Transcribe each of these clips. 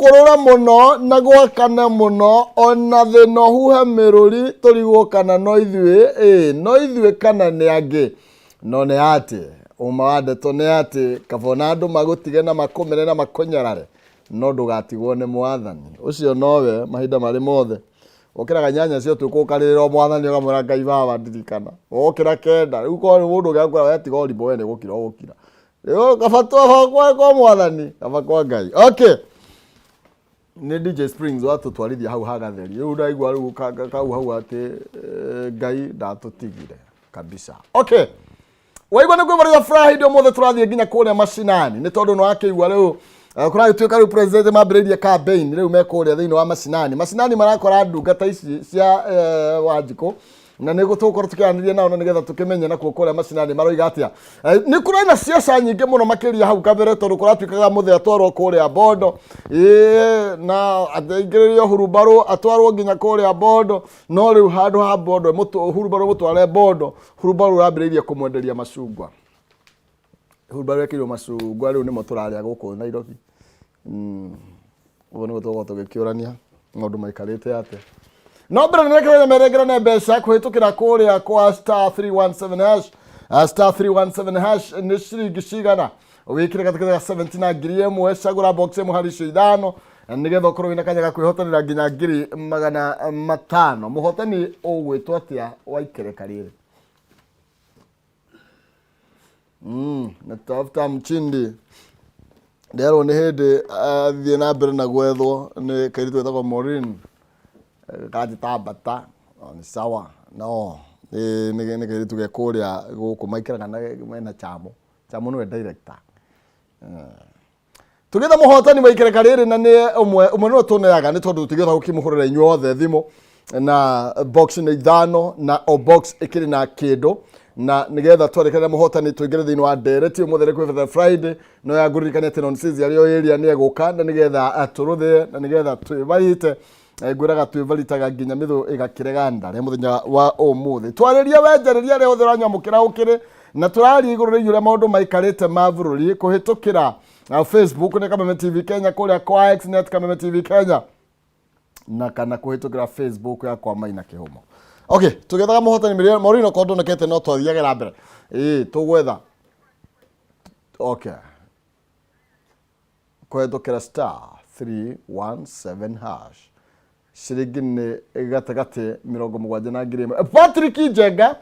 Kũrũre mũno na gwakane mũno ona thĩna ũhuhe mĩrũri tũrigwo kana no ithuĩ ĩĩ no ithuĩ kana nĩ angĩ. No nĩ atĩ ũma wa ndeto nĩ atĩ kaba ona andũ magũtige na makũmene na makũnyarare no ndũgatigwo nĩ mwathani. Ũcio nowe mahinda marĩ mothe. Ũkĩraga nyanya cia ũtukũ ũkarĩrĩra o mwathani ũkamwĩra Ngai baba ndirikana. Wokĩra kenda rĩu korwo nĩ mũndũ ũngĩ akwĩra we tiga ũrimũ we nĩ gũkira ũgũkira. Rĩu kaba twaba kwa mwathani kaba kwa Ngai. Okay. Nĩ DJ Springs watũtwarithia hau hagatheri. Rĩu ndaigua rĩu kau hau atĩ Ngai ndatũtigire kabisa. Okay. Waigua nĩ kwĩbarĩria Friday ũmũthĩ tũrathiĩ nginya kũrĩa macinani nĩ tondũ nĩ wakĩigua rĩu kũragĩtuĩka rĩu president mambĩrĩirie campaign rĩu me kũrĩa thĩinĩ wa macinani. Macinani marakora ndungata ici cia Wanjikũ na nĩ tũgũkorwo tũkĩaranĩria nao na nĩgetha tũkĩmenye nakuo kũrĩa macinani maroiga atĩa. Nĩ kũrĩ na ciaca nyingĩ mũno makĩria hau kabere tondũ kũratuĩkaga mũthee atwarwo kũrĩa Bondo, ĩĩ, na aingĩrĩrio hurumbarũ atwarwo nginya kũrĩa Bondo, no rĩu handũ ha Bondo hurumbarũ mũtware Bondo, hurumbarũ ũrambĩrĩirie kũmwenderia macungwa. Hurumbarũ ekĩrirwo macungwa rĩu nĩmo tũrarĩa gũkũ Nairobi. Ũguo nĩguo tũgũkorwo tũgĩkĩũrania maũndũ maikarĩte atĩa. No mbere nĩ rekereria merengerane mbeca kũhĩtũkĩra kũrĩa kwa star 317 hash. Star 317 hash nĩ ciringi cigana? Wĩkĩre gatagatĩ ga 70 na 1000, cagũra box ĩmwe harĩ icio ithano nĩgetha ũkorwo wĩna kanya ga kwĩhotanĩra nginya 500,000. Mũhotani ũgwĩtwo atĩa wa ikereka rĩrĩ? Natafuta mshindi. Nderwo nĩ hĩndĩ athiĩ na mbere na gwethwo nĩ kairĩtu getagwo Maureen kanjĩta mbata no nĩ sawa no nĩ kairĩtu ge kũrĩa gũkũ maikaraga na mena Chamo. Chamo nĩwe director. Tũgĩetha mũhotani wa ikereka rĩrĩ na nĩ ũmwe ũmwe nĩwe tũneaga nĩ tondũ tũtingĩhota gũkĩmũhũrĩra inyuĩ othe thimũ na box nĩ ithano na o box ĩkĩrĩ na kĩndũ na nĩgetha twarekerera mũhotani tũingĩre thĩinĩ wa ndereti ũmũthĩ nĩ kwĩ Friday no ya ngũririkania atĩ nonsense arĩ o area nĩ egũka na nĩgetha atũrũthĩe na nĩgetha twĩbarite. Ngwĩraga twĩbaritaga nginya mĩthũ ĩgakĩrega ndare mũthenya wa ũmũthĩ. Twarĩria wenjarĩria arĩa othe ũranyua mũkĩra ũkĩrĩ na tũraria igũrũ rĩgiĩ ũrĩa maũndũ maikarĩte ma bũrũri kũhĩtũkĩra Facebook nĩ Kameme TV Kenya, kũrĩa kwa X nĩ at Kameme TV Kenya na kana kũhĩtũkĩra Facebook yakwa Maina Kĩhumo. Okay, tũgĩethaga mũhotani Maureen okorwo ndonekete no twathiage na mbere. Ĩĩ, tũgwetha. Okay. Kũhĩtũkĩra star 317 hash ciringi nĩ gatagatĩ 70 na 1000. Patrick Njenga,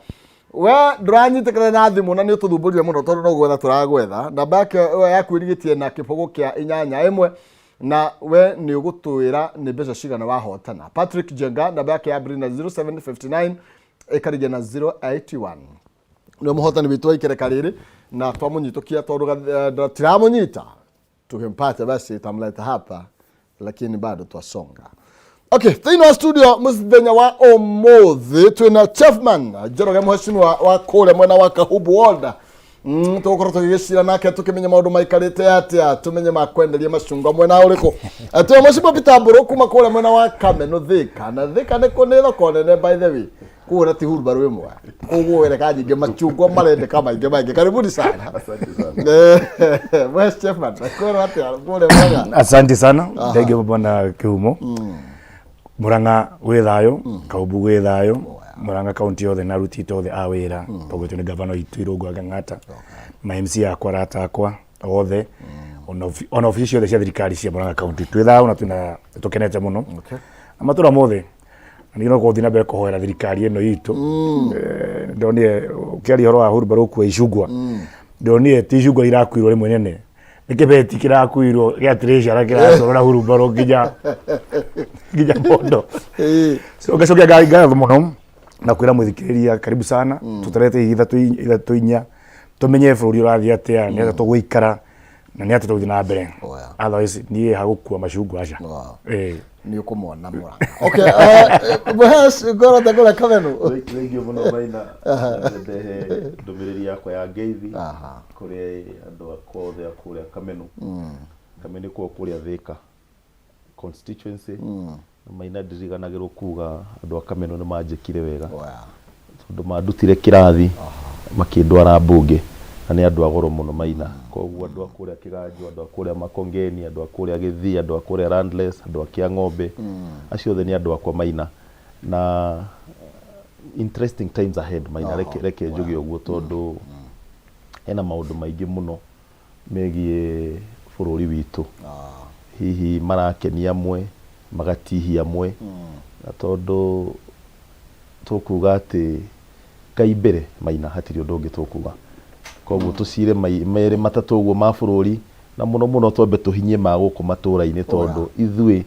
we ndũranyitĩkana na thimũ na nĩ ũtũthumbũrire mũno tondũ no gwetha tũragwetha. Namba yake yaku ĩrigĩtie na kĩbũgũ kĩa inyanya ĩmwe na we nĩ ũgũtwĩra nĩ mbeca cigana wahotana. Patrick Njenga namba yake yambĩrĩria na 0759 ĩkarigia na 081. Nĩwe mũhotani witũ wa ikereka rĩrĩ na twamũnyitũkia tondũ tiramũnyita tukimpata basi tamleta hapa lakini bado twasonga. Okay, thĩinĩ wa studio mũthenya wa ũmũthĩ twĩna Chefman Njoroge mheshimiwa wa kũrĩa mwena wa Kahubu Ward. Tũgũkorwo tũgĩgĩcira nake tũkĩmenya maũndũ maikarĩte atĩa, tũmenye makwenderia macungwa mwena ũrĩkũ. Twĩna mheshimiwa Peter Mbũrũ kuma kũrĩa mwena wa Kameno Thika, na Thika nĩ kũ nĩ thoko nene by the way. Koguo na ti hurumbarũ ĩmwe, koguo wereka nyingĩ macungwa marendeka maingĩ maingĩ. Karibuni sana. Asante sana. Mhesh Chefman, kwĩrwo atĩa kũrĩa mwega? Asante sana. Thank you bwana Kihumo. Murang'a gwĩ thayũ, Kaumbu gwĩ thayũ, Murang'a kaunti yothe na aruti itũ othe a wĩra, tũgwĩtwo nĩ gavana witũ Irũngũ wa Kang'ata, ma MC akwa arata akwa othe, ona obici ciothe cia thirikari cia Murang'a kaunti twĩ thayũ na twĩna tũkenete mũno. Na matũra mothe na nĩ no gũthiĩ na mbere kũhoera thirikari ĩno itũ. Ndonire ũkĩaria ũhoro wa hurumbarũ gũkua icungwa, ndonire ti icungwa irakuirwo rĩmwe nene, nĩ kĩbeti kĩrakuirwo gĩa treasure kĩratwarwo na hurumbarũ nginya Bondo. So ngacokia ngatho mũno na kwĩra mũthikĩrĩria karibu sana, tũtarete ithatũ ithatũ inya tũmenye bũrũri ũrathiĩ atĩa, nĩ atĩa tũgũikara na nĩ atĩa tũgũthiĩ na mbere. Otherwise niĩ hagũkua macungwa aca. Nĩ ũkũmona Mũrang'a. Okay, Mhesh, ngoro ta kũrĩa Kamenu. Thank you mũno Maina. Ndehe ndũmĩrĩri yakwa ya ngeithi kũrĩ andũ akwa othe a kũrĩa Kamenu. Kamenu ĩkoragwo kũrĩa Thika constituency. Na Maina ndiriganagĩrwo kuga andũ a Kamenu nĩ manjĩkire wega. Tondũ mandutire kĩrathi makĩndwara mbunge. Na nĩ andũ a goro mũno Maina. Koguo andũ a kũrĩa Kĩganjo, andũ a kũrĩa Makongeni, andũ a kũrĩa Gĩthii, andũ a kũrĩa Landless, andũ a Kĩang'ombe, acio othe nĩ andũ akwa Maina. Na interesting times ahead Maina, reke njuge ũguo tondũ hena maũndũ maingĩ mũno megiĩ bũrũri witũ. Hihi marakenia amwe, magatihia amwe, na tondũ tũkuga atĩ Ngai mbere Maina hatirĩ ũndũ ũngĩ tũkuga. Koguo tũcire merĩ matatũ ũguo ma bũrũri na mũno mũno twambe tũhinyie ma gũkũ matũra-inĩ tondũ ithuĩ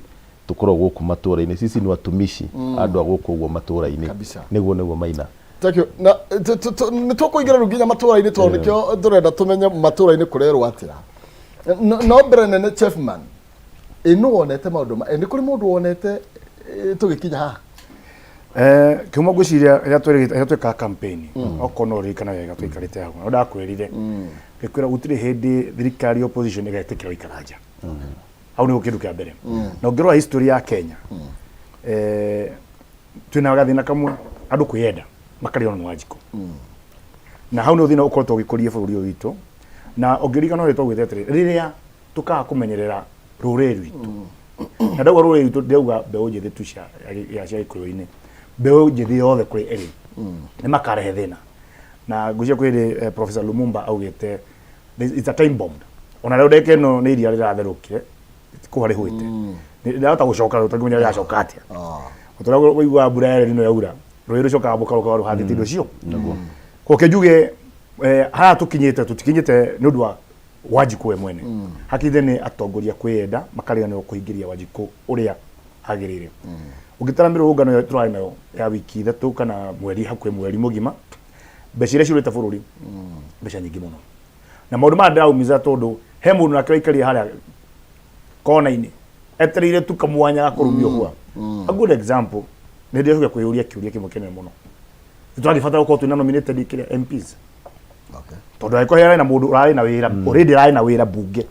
tũkoragwo gũkũ matũra-inĩ. Sisi ni watumishi andũ a gũkũ ũguo matũra-inĩ. Kabisa. Nĩguo nĩguo Maina. Thank you. Na nĩ tũkũingĩra rĩu nginya matũra-inĩ tondũ nĩkĩo tũrenda tũmenye matũra-inĩ kũrerwo atĩa. No mbere nene Chefman, ĩ nũ wonete maũndũ ma ĩ nĩ kũrĩ mũndũ wonete tũgĩkinya haha? Kiumo ngwĩciria rĩrĩa rĩrĩa twĩkaga campaign okorwo no ũririkana wega tũikarĩte hau no ndakwĩrire ngĩkwĩra gũtirĩ hĩndĩ thirikari opposition ĩgetĩkĩra gũikara nja. Hau nĩho kĩndũ kĩa mbere. Na ũngĩrora history ya Kenya, twĩna gathĩna kamwe, andũ kwĩyenda makarĩo nĩ Wanjikũ. Na hau nĩho thĩna ũkoretwo ũgĩkũria bũrũri ũyũ witũ. Na ũngĩririkana ũrĩa twaugĩte atĩrĩ, rĩrĩa tũkaga kũmenyerera rũrĩrĩ rwitũ, na ndauga rũrĩrĩ rwitũ ndĩrauga mbeũ njĩthĩ tu cia ya cia gĩkũyũ-inĩ, mbeũ njĩthĩ yothe kũrĩ ĩrĩ nĩ makarehe thĩna. Na ngwĩciria kwĩ hĩndĩ Professor Lumumba augĩte it's a time bomb. Ona rĩu ndagĩka ĩno nĩ iria rĩratherũkire kũha rĩhũĩte, rĩrahota gũcoka rĩu tũngĩmenya rĩracoka atĩa. O ta ũrĩa ũiguaga mbura ya El Nino yaura, rũĩ rũcokaga mũkaro rũhandĩte indo cio. Koke njuge haha tũkinyĩte, tũtikinyĩte nĩ ũndũ wa Wanjikũ we mwene. Hakinyĩte nĩ atongoria kwĩyenda makariganĩrwo kũhingĩria Wanjikũ ũrĩa agĩrĩire. Ũngĩtara mĩrũrũngano ĩyo tũrarĩ nayo ya wiki ithatũ kana mweri, hakuhĩ mweri mũgima, mbeca iria ciũrĩte bũrũri, mbeca nyingĩ mũno. Na maũndũ maya ndĩraumiza tondũ he mũndũ nake waikarire harĩa kona-inĩ etereire tu kamwanya ga kũrumio hua. A good example, nĩ ndĩcokia kwĩyũria kĩũria kĩmwe kĩnene mũno. Nĩ tũragĩbatara gũkorwo twĩna nominated kĩrĩa MPs? Tondũ angĩkorwo harĩ na mũndũ ũrarĩ na wĩra, already ararĩ na wĩra mbunge,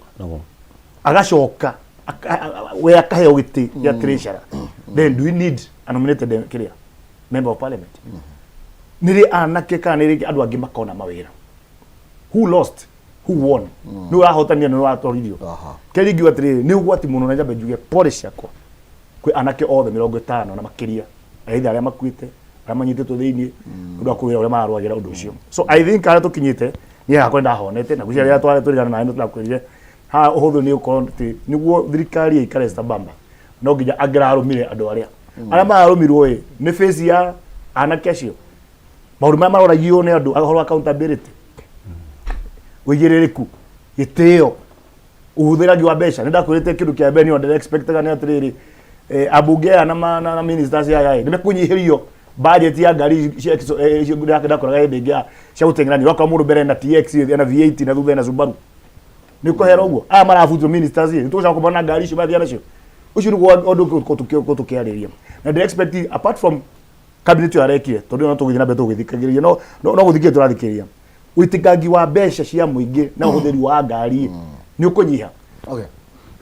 agacoka we akaheo gĩtĩ gĩa treasurer, then do we need a nominated kĩrĩa member of parliament? Nĩ rĩ anake kana nĩ rĩ andũ angĩ makona mawĩra? Who lost, who won? Nĩ ũrahotanire, nĩ ũratoririo? Kerĩ ingiuga atĩrĩrĩ, nĩ ũgwati mũno, na nyambe njuge pole ciakwa kwĩ anake othe 50 na makĩria, either arĩa makuĩte, arĩa manyitĩtwo thĩinĩ ũndũ wa kũrũĩra ũrĩa mararũagĩra ũndũ ũcio. So I think harĩa tũkinyĩte niĩ hakwa ndahonete, na gwĩciria rĩrĩa twarĩ tũrĩgana nawe nĩ tũrakwĩrire haha ũhũthũ nĩ ũkorwo atĩ nĩguo thirikari ĩikare sambamba no nginya angĩrarũmire andũ arĩa mararũmirwo ĩ nĩ face ya anake acio, maũndũ marĩa maroragio nĩ andũ, ũhoro wa accountability, ũigĩrĩrĩku, gĩtĩo, ũhũthĩragi wa mbeca. Nĩ ndakwĩrĩte kĩndũ kĩa mbere niĩ ndĩra expectaga nĩ atĩrĩrĩ, ambunge aya na ministers aya nĩ mekũnyihĩrio budget ya ngari cia icio ndakoraga hĩndĩ ĩngĩ cia gũteng'erania. Ũgakora mũndũ mbere na TX na V8 na thutha ena Subaru. Nĩ ũkũhera ũguo aya marabutirwo ministers nĩ tũgũcoka kũmona ngari icio mathiĩ nacio. Ũcio nĩguo ũndũ ũngĩ tũkĩarĩria, na ndĩra expect apart from cabinet ĩyo arekire, tondũ no tũgũthiĩ na mbere tũgĩthikagĩrĩria, no gũthikĩrĩria tũrathikĩrĩria, ũitĩkangi wa mbeca cia mũingĩ na ũhũthĩri wa ngari nĩ ũkũnyiha.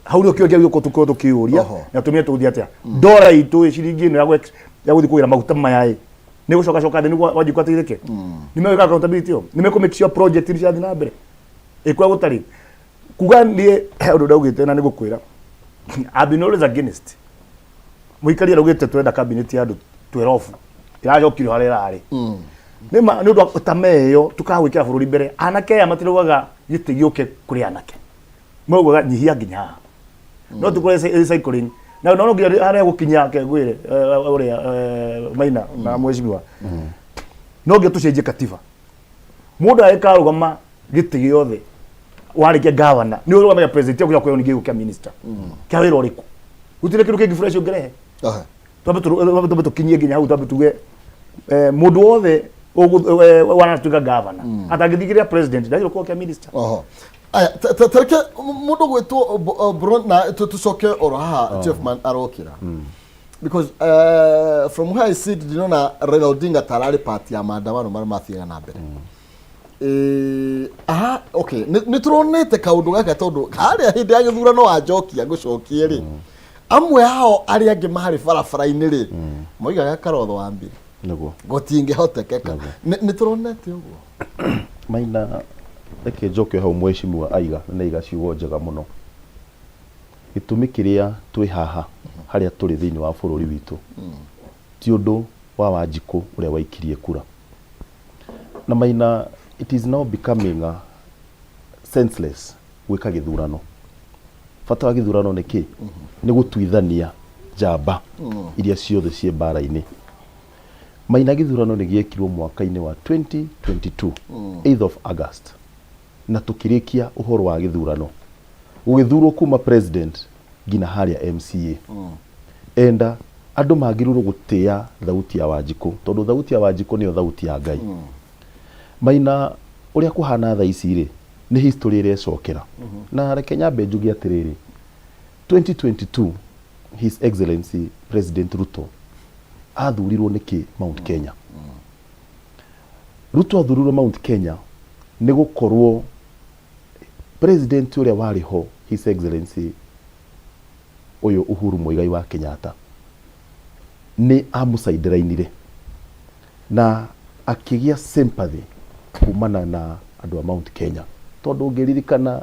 Hau nĩho kĩũria gĩũkũ tũkorwo tũkĩũria na tũmenye tũgũthiĩ atĩa. Ndora itũ ĩ, ciringi ĩno ya gũthiĩ kũgĩra maguta maya ĩ nĩ gũcoka coka thĩ nĩguo Wanjikũ ateithĩke. Nĩ megwĩka accountability ĩyo? Nĩ mekũ make sure project nĩ cirathiĩ na mbere ĩkũrĩa gũtarĩ kuga? Niĩ he ũndũ ndaugĩte na nĩ gũkwĩra, I've been always against mũikari araugĩte twenda cabinet ya andũ 12 ĩracokirio harĩa ĩrarĩ. Nĩ ma nĩ ũndũ wa tamaa ĩyo tukaga gwĩkĩra bũrũri mbere. Anake aya matiraugaga gĩtĩ gĩũke kũrĩ anake, maugaga nyihia nginya haha no tukore recycling na no nginya harĩa gũkinya ke ngwĩre ũrĩa Maina na mheshimiwa, no nginya tũcenjie katiba. Mũndũ agĩkarũgama gĩtĩ gĩothe, warĩkia gavana nĩ ũrũgamagia president gũcoka kwĩrwo ningĩ gũkĩa minister kĩa wĩra ũrĩkũ? Gũtirĩ kĩndũ kĩngĩ fresh ũngĩrehe. Twambe tũkinyie nginya hau, twambe tuge mũndũ wothe wanatuĩka gavana atangĩthikĩrĩria president ndagĩrĩirwo gũkorwo kĩa minister. Oho. Aya, tareke mũndũ gwĩtwo Bro na tũcoke oro haha Chefman arokĩra. Because from where I sit ndinona Raila Odinga tararĩ part ya maandamano marĩa mathiaga na mbere. Aha, okay. Nĩ tũronete kaũndũ gaka tondũ harĩa hĩndĩ ya gĩthurano wanjokia ngũcokie rĩ. Amwe ao arĩa angĩ marĩ barabara-inĩ rĩ, moigaga karotho wa mbiri. Nĩguo. Gũtingĩhotekeka. Nĩ tũronete ũguo. Maina. Reke njoke hau mheshimiwa aiga, na nĩaiga ciugo njega mũno. Gĩtũmi kĩrĩa twĩ haha harĩa tũrĩ thĩinĩ wa bũrũri witũ ti ũndũ wa Wanjikũ ũrĩa waikirie kura. Na Maina, it is now becoming senseless gwĩka gĩthurano. Bata wa gĩthurano nĩ kĩ? Nĩ gũtuithania njamba iria ciothe ciĩ mbara-inĩ. Maina gĩthurano nĩ gĩekirwo mwaka-inĩ wa 2022, 8th of August, na tũkĩrĩkia ũhoro wa gĩthurano. Gũgĩthurwo kuma president nginya harĩa MCA. Enda andũ magĩrĩirwo gũtĩa thauti ya Wanjikũ tondũ thauti ya Wanjikũ nĩyo thauti ya Ngai. Maina ũrĩa kũhana thaa ici rĩ, nĩ history ĩrecokera. Na reke nyambe njuge atĩrĩrĩ, 2022 His Excellency President Ruto athurirwo nĩkĩ Mount Kenya? Ruto athurirwo Mount Kenya nĩ gũkorwo president ũrĩa warĩ ho His Excellency ũyũ Uhuru Muigai wa Kenyatta nĩ amũcaindĩrainire na akĩgĩa sympathy kumana na andũ a Mount Kenya tondũ ũngĩririkana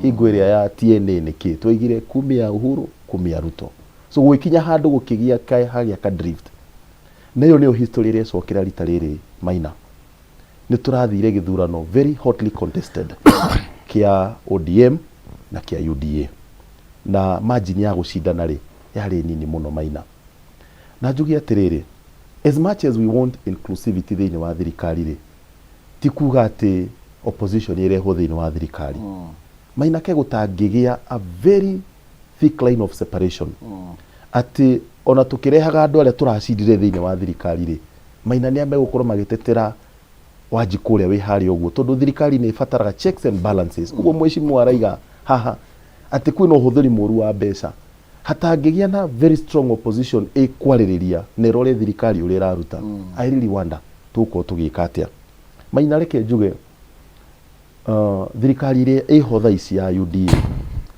hingo ĩrĩa ya TNA nĩkĩ twaigire kumia Uhuru kumia Ruto so gũgĩkinya handũ gũkĩgĩa ka, hagĩa ka drift na ĩyo nĩyo history ĩrecokera rita rĩrĩ Maina nĩ tũrathire gĩthurano very hotly contested kĩa ODM na kĩa UDA na margin ya gũcindana rĩ yarĩ nini mũno Maina na njuge atĩrĩrĩ as much as we want inclusivity thĩinĩ wa thirikari rĩ ti kuga atĩ opposition ĩrehwo thĩinĩ wa thirikari Maina ke gũtangĩgĩa a very thick line of separation atĩ ona tũkĩrehaga andũ arĩa tũracindire thĩinĩ wa thirikari rĩ Maina nĩ megũkorwo magĩtetera Wanjikũ ũrĩa wĩ harĩa ũguo tondũ thirikari nĩ ĩbataraga checks and balances ũguo mheshimiwa araiga haha atĩ kwĩna ũhũthĩri mũru wa mbeca hatangĩgĩa na very strong opposition ĩkwarĩrĩria na ĩrore thirikari ũrĩa ĩraruta I really wonder tũgũkorwo tũgĩka atĩa Maina reke njuge thirikari ĩrĩa ĩho thaa ici ya UDA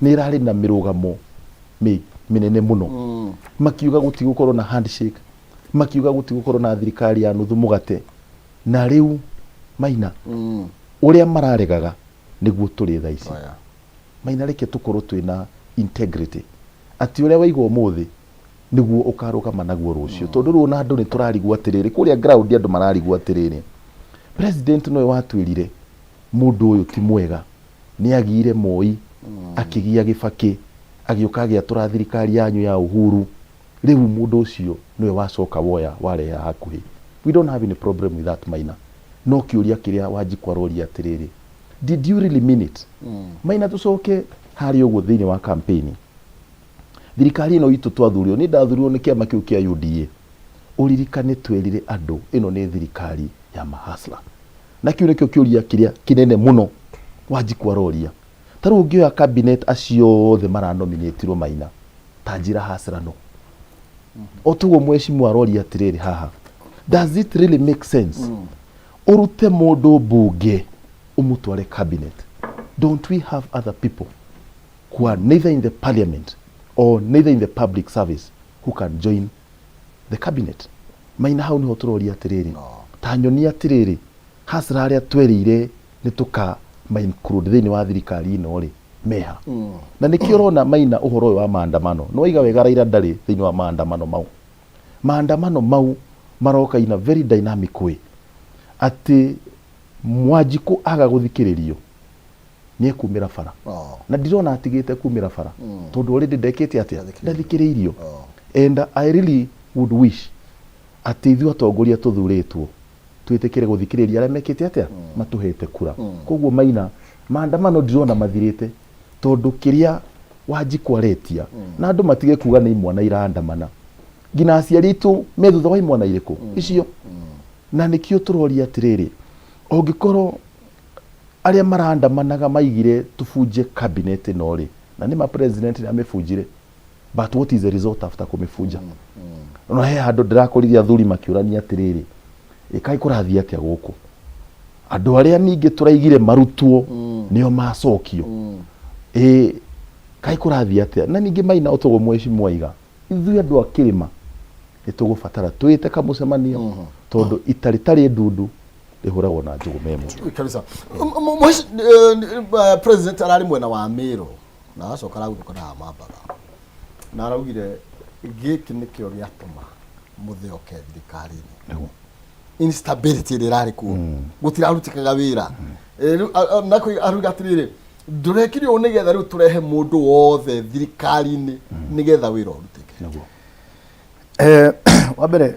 nĩ ĩrarĩ na mĩrũgamo mĩnene mũno makiuga gũtigũkorwo na handshake makiuga gũtigũkorwo na thirikari ya nuthu mũgate na rĩu Maina ũrĩa mararegaga nĩguo tũrĩ thaa ici Maina reke tũkorwo twĩna integrity atĩ ũrĩa waiga ũmũthĩ nĩguo ũkarũgama naguo rũciũ tondũ rĩu ona andũ nĩ tũrarigwo atĩrĩrĩ kũrĩa ground andũ mararigwo atĩrĩrĩ president nowe watwĩrire mũndũ ũyũ ti mwega nĩ agire Moi akĩgia Gĩbakĩ agĩũka agĩatũra thirikari yanyu ya Uhuru rĩu mũndũ ũcio nĩwe wacoka woya warehe hakuhĩ we don't have any problem with that Maina no kĩũria kĩrĩa Wanjikũ aroria atĩrĩrĩ did you really mean it Maina tũcoke harĩa ũguo thĩinĩ wa campaign thirikari ĩno itũ twathurirwo niĩ ndathurirwo nĩ kĩama kĩu kĩa UDA ũririkane twerire andũ ĩno nĩ thirikari ya mahasla na kĩu nĩkĩo kĩũria kĩrĩa kĩnene mũno Wanjikũ aroria ta rĩu ũngĩoya cabinet acio othe maranominatirwo Maina ta njĩra hasra no o tuguo mheshimiwa aroria atĩrĩrĩ haha does it really make sense ũrute mũndũ mbunge ũmũtware cabinet don't we have other people who are neither in the parliament or neither in the public service who can join the cabinet Maina hau niho tũroria atĩrĩrĩ ta nyonia atĩrĩrĩ hasra arĩa twerĩire nĩ tũka ma include thĩinĩ wa thirikari ĩno rĩ meha na nĩkĩo ũrona Maina ũhoro ũyũ wa maandamano nĩ waiga wega Raila ndarĩ thĩinĩ wa maandamano mau maandamano mau maroka in a very dynamic way atĩ Mwanjikũ aga gũthikĩrĩrio nĩ ekumĩra bara na ndirona atigĩte kumĩra bara tondũ already ndekĩte atĩa ndathikĩrĩirio and I really would wish atĩ ithuĩ atongoria tũthurĩtwo twĩtĩkĩre gũthikĩrĩria arĩa mekĩte atĩa matũhete kura koguo Maina maandamano ndirona mathirĩte tondũ kĩrĩa Wanjikũ aretia na andũ matige kuga nĩ imwana iraandamana nginya aciari aitũ me thutha wa imwana irĩkũ icio na nĩkĩo tũroria atĩrĩrĩ ũngĩkorwo arĩa marandamanaga maigire tũbunje cabinet ĩno rĩ na nĩ ma president nĩ amĩbunjire but what is the result after kũmĩbunja no he handũ ndĩrakorire athuri makĩũrania atĩrĩrĩ ĩ kaĩ kũrathiĩ atĩa gũkũ andũ arĩa ningĩ tũraigire marutwo nĩo macokio ĩ kaĩ kũrathiĩ atĩa na ningĩ Maina ũtoguo mheshimiwa aiga ithuĩ andũ a kĩrĩma nĩ tũgũbatara twĩte kamũcemanio tondũ ita rĩtarĩ ndundu Rĩhũragwo na njũgũma ĩmwe. Kabisa. President ararĩ mwena wa Meru na aracoka araguthũka na Mambatha na araugire gĩkĩ nĩkĩo gĩatũma mũthĩ oke thirikari-inĩ. Instability ĩrĩa ĩrarĩ kuo, gũtirarutĩkaga wĩra. Rĩu, na arauga atĩrĩrĩ, ndũrekire ũũ nĩgetha rĩu tũrehe mũndũ wothe thirikari-inĩ nĩgetha wĩra ũrutĩke. Nĩguo. Wa mbere,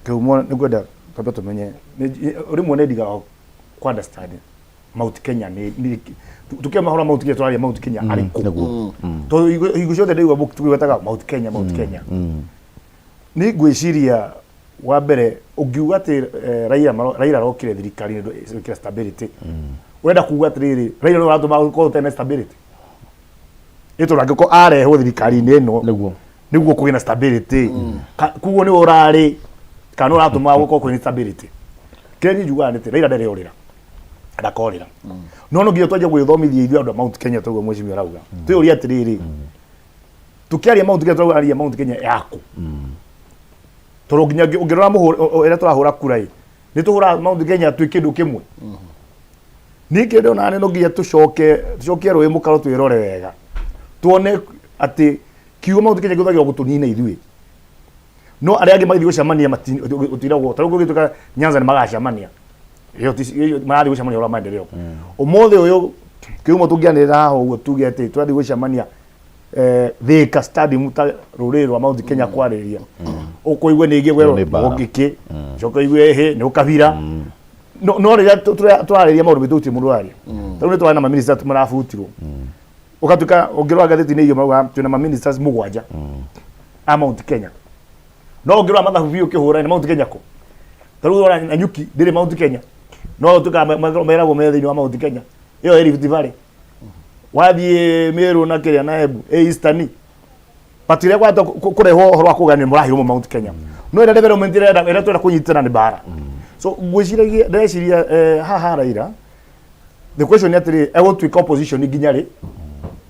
Kĩhumo, nĩ ngwenda twambe tũmenye rĩmwe nĩ ndigaga ku understand Mount Kenya nĩ tukiama hora Mount Kenya, tũraria Mount Kenya arĩkũ? Tondũ hingo ciothe ndaigua tũkĩgwetaga Mount Kenya, Mount Kenya, nĩ ngwĩciria wa mbere ũngiuga atĩ Raila arokire thirikari-inĩ gwĩkĩra stability, ũrenda kuga atĩrĩrĩ, Raila nĩwe ũratũma gũkorwo gũtarĩ na stability, nĩ tondũ angĩkorwo arehwo thirikari-inĩ ĩno nĩguo kũgĩe na stability. Koguo nĩwe ũrarĩ kana nĩwe ũratũma gũkorwo kwĩna stability. Kĩrĩa niĩ njugaga nĩ atĩ Raila ndarĩ orĩra, ndakorĩra, no no nginya twanjie gwĩthomithia ithuĩ andũ a Mount Kenya. Toguo mheshimiwa arauga, twĩyũrie atĩrĩrĩ, tũkĩaria Mount Kenya tũraria Mount Kenya yaku? Tondũ nginya ũngĩrora ĩrĩa tũrahũra kura ĩ, nĩ tũhũraga Mount Kenya twĩ kĩndũ kĩmwe. Niĩ kĩrĩa ndĩrona nĩ no nginya tũcoke tũcokie rũĩ mũkaro, twĩrore wega, tuone atĩ kiugo Mount Kenya kĩhũthagĩrwo gũtũnina ithuĩ, no arĩa angĩ magĩthiĩ gũcemania gũtiragwo. Ta rĩu gũgĩtuĩka Nyanza nĩ magacemania, ĩyo marathiĩ gũcemania ũhoro wa maendeleo. Ũmũthĩ ũyũ, kĩhumo, tũngĩanĩrĩra haha ũguo tuge atĩ tũrathiĩ gũcemania Thika Stadium ta rũrĩrĩ rwa Mount Kenya kwarĩrĩria, ũkũigua ningĩ gwerwo Nĩ mbara. ũngĩkĩ coka ũigue hĩ nĩ ũkabira. No rĩrĩa tũrarĩria maũndũ maitũ, gũtirĩ mũndũ ũraria. Ta rĩu nĩ twarĩ na maminista marabutirwo, ũgatuĩka ũngĩrora ngathĩti-inĩ icio marauga twĩna maministers 7 a Mount Kenya, no ũngĩrora mathabu biũ ũkĩhũra nĩ Mount Kenya kũ? Ta rĩu ũrora Nanyuki ndĩrĩ Mount Kenya, no ũtuĩkaga meragwo me thĩinĩ wa Mount Kenya, ĩyo ĩ Rift Valley. Wathiĩ Meru na kĩrĩa na Embu, ĩ Eastern, but rĩrĩa gwata kũrehwo ũhoro wa kũgania mũrahirwo Mount Kenya, no ĩrĩa development ĩrenda ĩrĩa twenda kũnyitana nĩ mbara. So ngwĩciragia, ndĩreciria haha Raila, the question nĩ atĩrĩ, egũtuĩka opposition nginya rĩ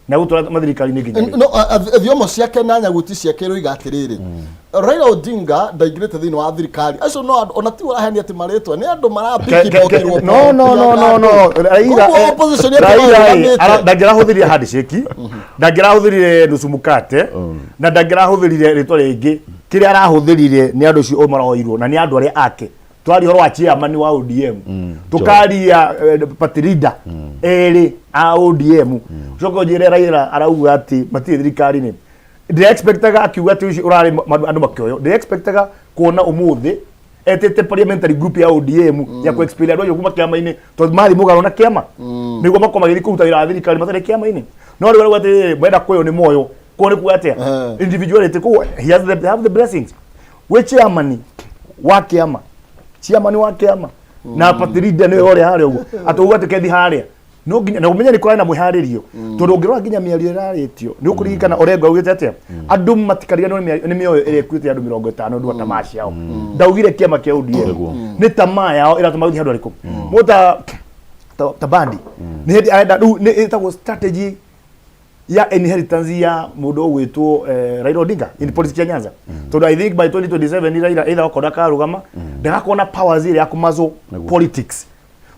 na egũtũra mathirikari-inĩ nginya rĩ? No thiomo ciake na nyaguti ciake iroiga atĩrĩrĩ, Raila Odinga ndaingĩrĩte thĩinĩ wa thirikari, acio no andũ ona ti ũrahenia atĩ marĩtwa nĩ andũ marapikibokirwo. No, Raila Koguo opposition yake Raila marũgamĩte. Ndangĩrahũthĩrire handshake, ndangĩrahũthĩrire nusu mkate na ndangĩrahũthĩrire rĩtwa rĩngĩ. Kĩrĩa arahũthĩrire nĩ andũ acio maroirwo na nĩ andũ arĩa ake. Twaria ũhoro wa chairman wa ODM, tukaria party leader erĩ a ODM, ũcoke ũnjĩre Raila arauga atĩ matirĩ thirikari-inĩ. Ndĩ expectaga akiuga atĩ ũcio ũrarĩ andũ makĩoyo, ndĩ expectaga kuona ũmũthĩ etĩte parliamentary group ya ODM ya ku expel andũ acio kuma kĩama-inĩ, tondũ mathiĩ mũgarũ na kĩama nĩguo makorwo magĩthiĩ kũruta wĩra wa thirikari matarĩ kĩama-inĩ. No rĩu arauga atĩrĩrĩ, mwenda kũyũ nĩ moyo koguo nĩ kuga atĩa? Individuality. Koguo he has the, they have the blessings. Wĩ chairman wa kĩama, chairman wa kĩama na party leader nĩwe ũrĩa harĩa ũguo atĩ ũguo atĩ kethi harĩa no nginya na ũmenye nĩ kũrarĩ na mwĩharĩrio, tondũ ũngĩrora nginya mĩario ĩrarĩtio nĩ ũkũririkana Orengo augĩte atĩa? Andũ matikariganĩrwo nĩ mĩoyo ĩrĩa ĩkuĩte andũ 50 ũndũ wa tamaa ciao. Ndaugire kĩama kĩa ODM, nĩ tamaa yao ĩratũma gũthiĩ handũ harĩkũ. Mũndũ ta Mbadi nĩ hĩndĩ arenda rĩu nĩ ĩtagwo strategy ya inheritance ya mũndũ ũgwĩtwo Raila Odinga in politics ya Nyanza, tondũ I think by 2027 Raila either okorwo ndakarũgama, ndagakorwo na powers ĩrĩa ya kũmazo politics.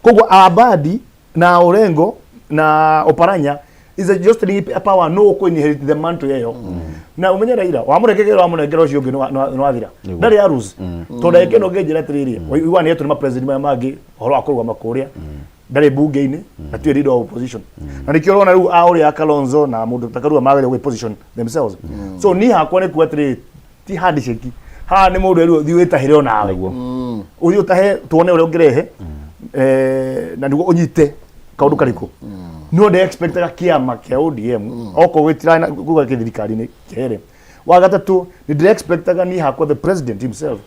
Koguo Abadi na Orengo na Oparanya is a just a power no kũ inherit the mantle ĩyo. Na ũmenye Raila wamũrekegera wamũnengera ũcio ũngĩ nĩ wathira, ndarĩ ya lose, tondũ ndagĩka ĩno ũngĩnjĩra atĩrĩrĩ, ũigua nĩ etwo nĩ mapresident maya mangĩ ũhoro wa kũrũgama kũrĩa, ndarĩ bunge-inĩ na tiwe leader of opposition, na nĩkĩo ũrona rĩu a ũrĩa Kalonzo na mũndũ ta Karua magĩrĩirwo gwĩ position themselves. So niĩ hakwa nĩ kuga atĩrĩrĩ, ti handshake haha, nĩ mũndũ erwo thiĩ wĩtahĩre onawe. Ũthiĩ ũtahe tuone ũrĩa ũngĩrehe na nĩguo ũnyite kaũndũ karĩkũ. No ndĩ expectaga kĩama kĩa ODM okorwo gĩtirana kuga gĩthirikari-inĩ kĩere. Wa gatatũ, nĩ ndĩ expectaga niĩ hakwa the president himself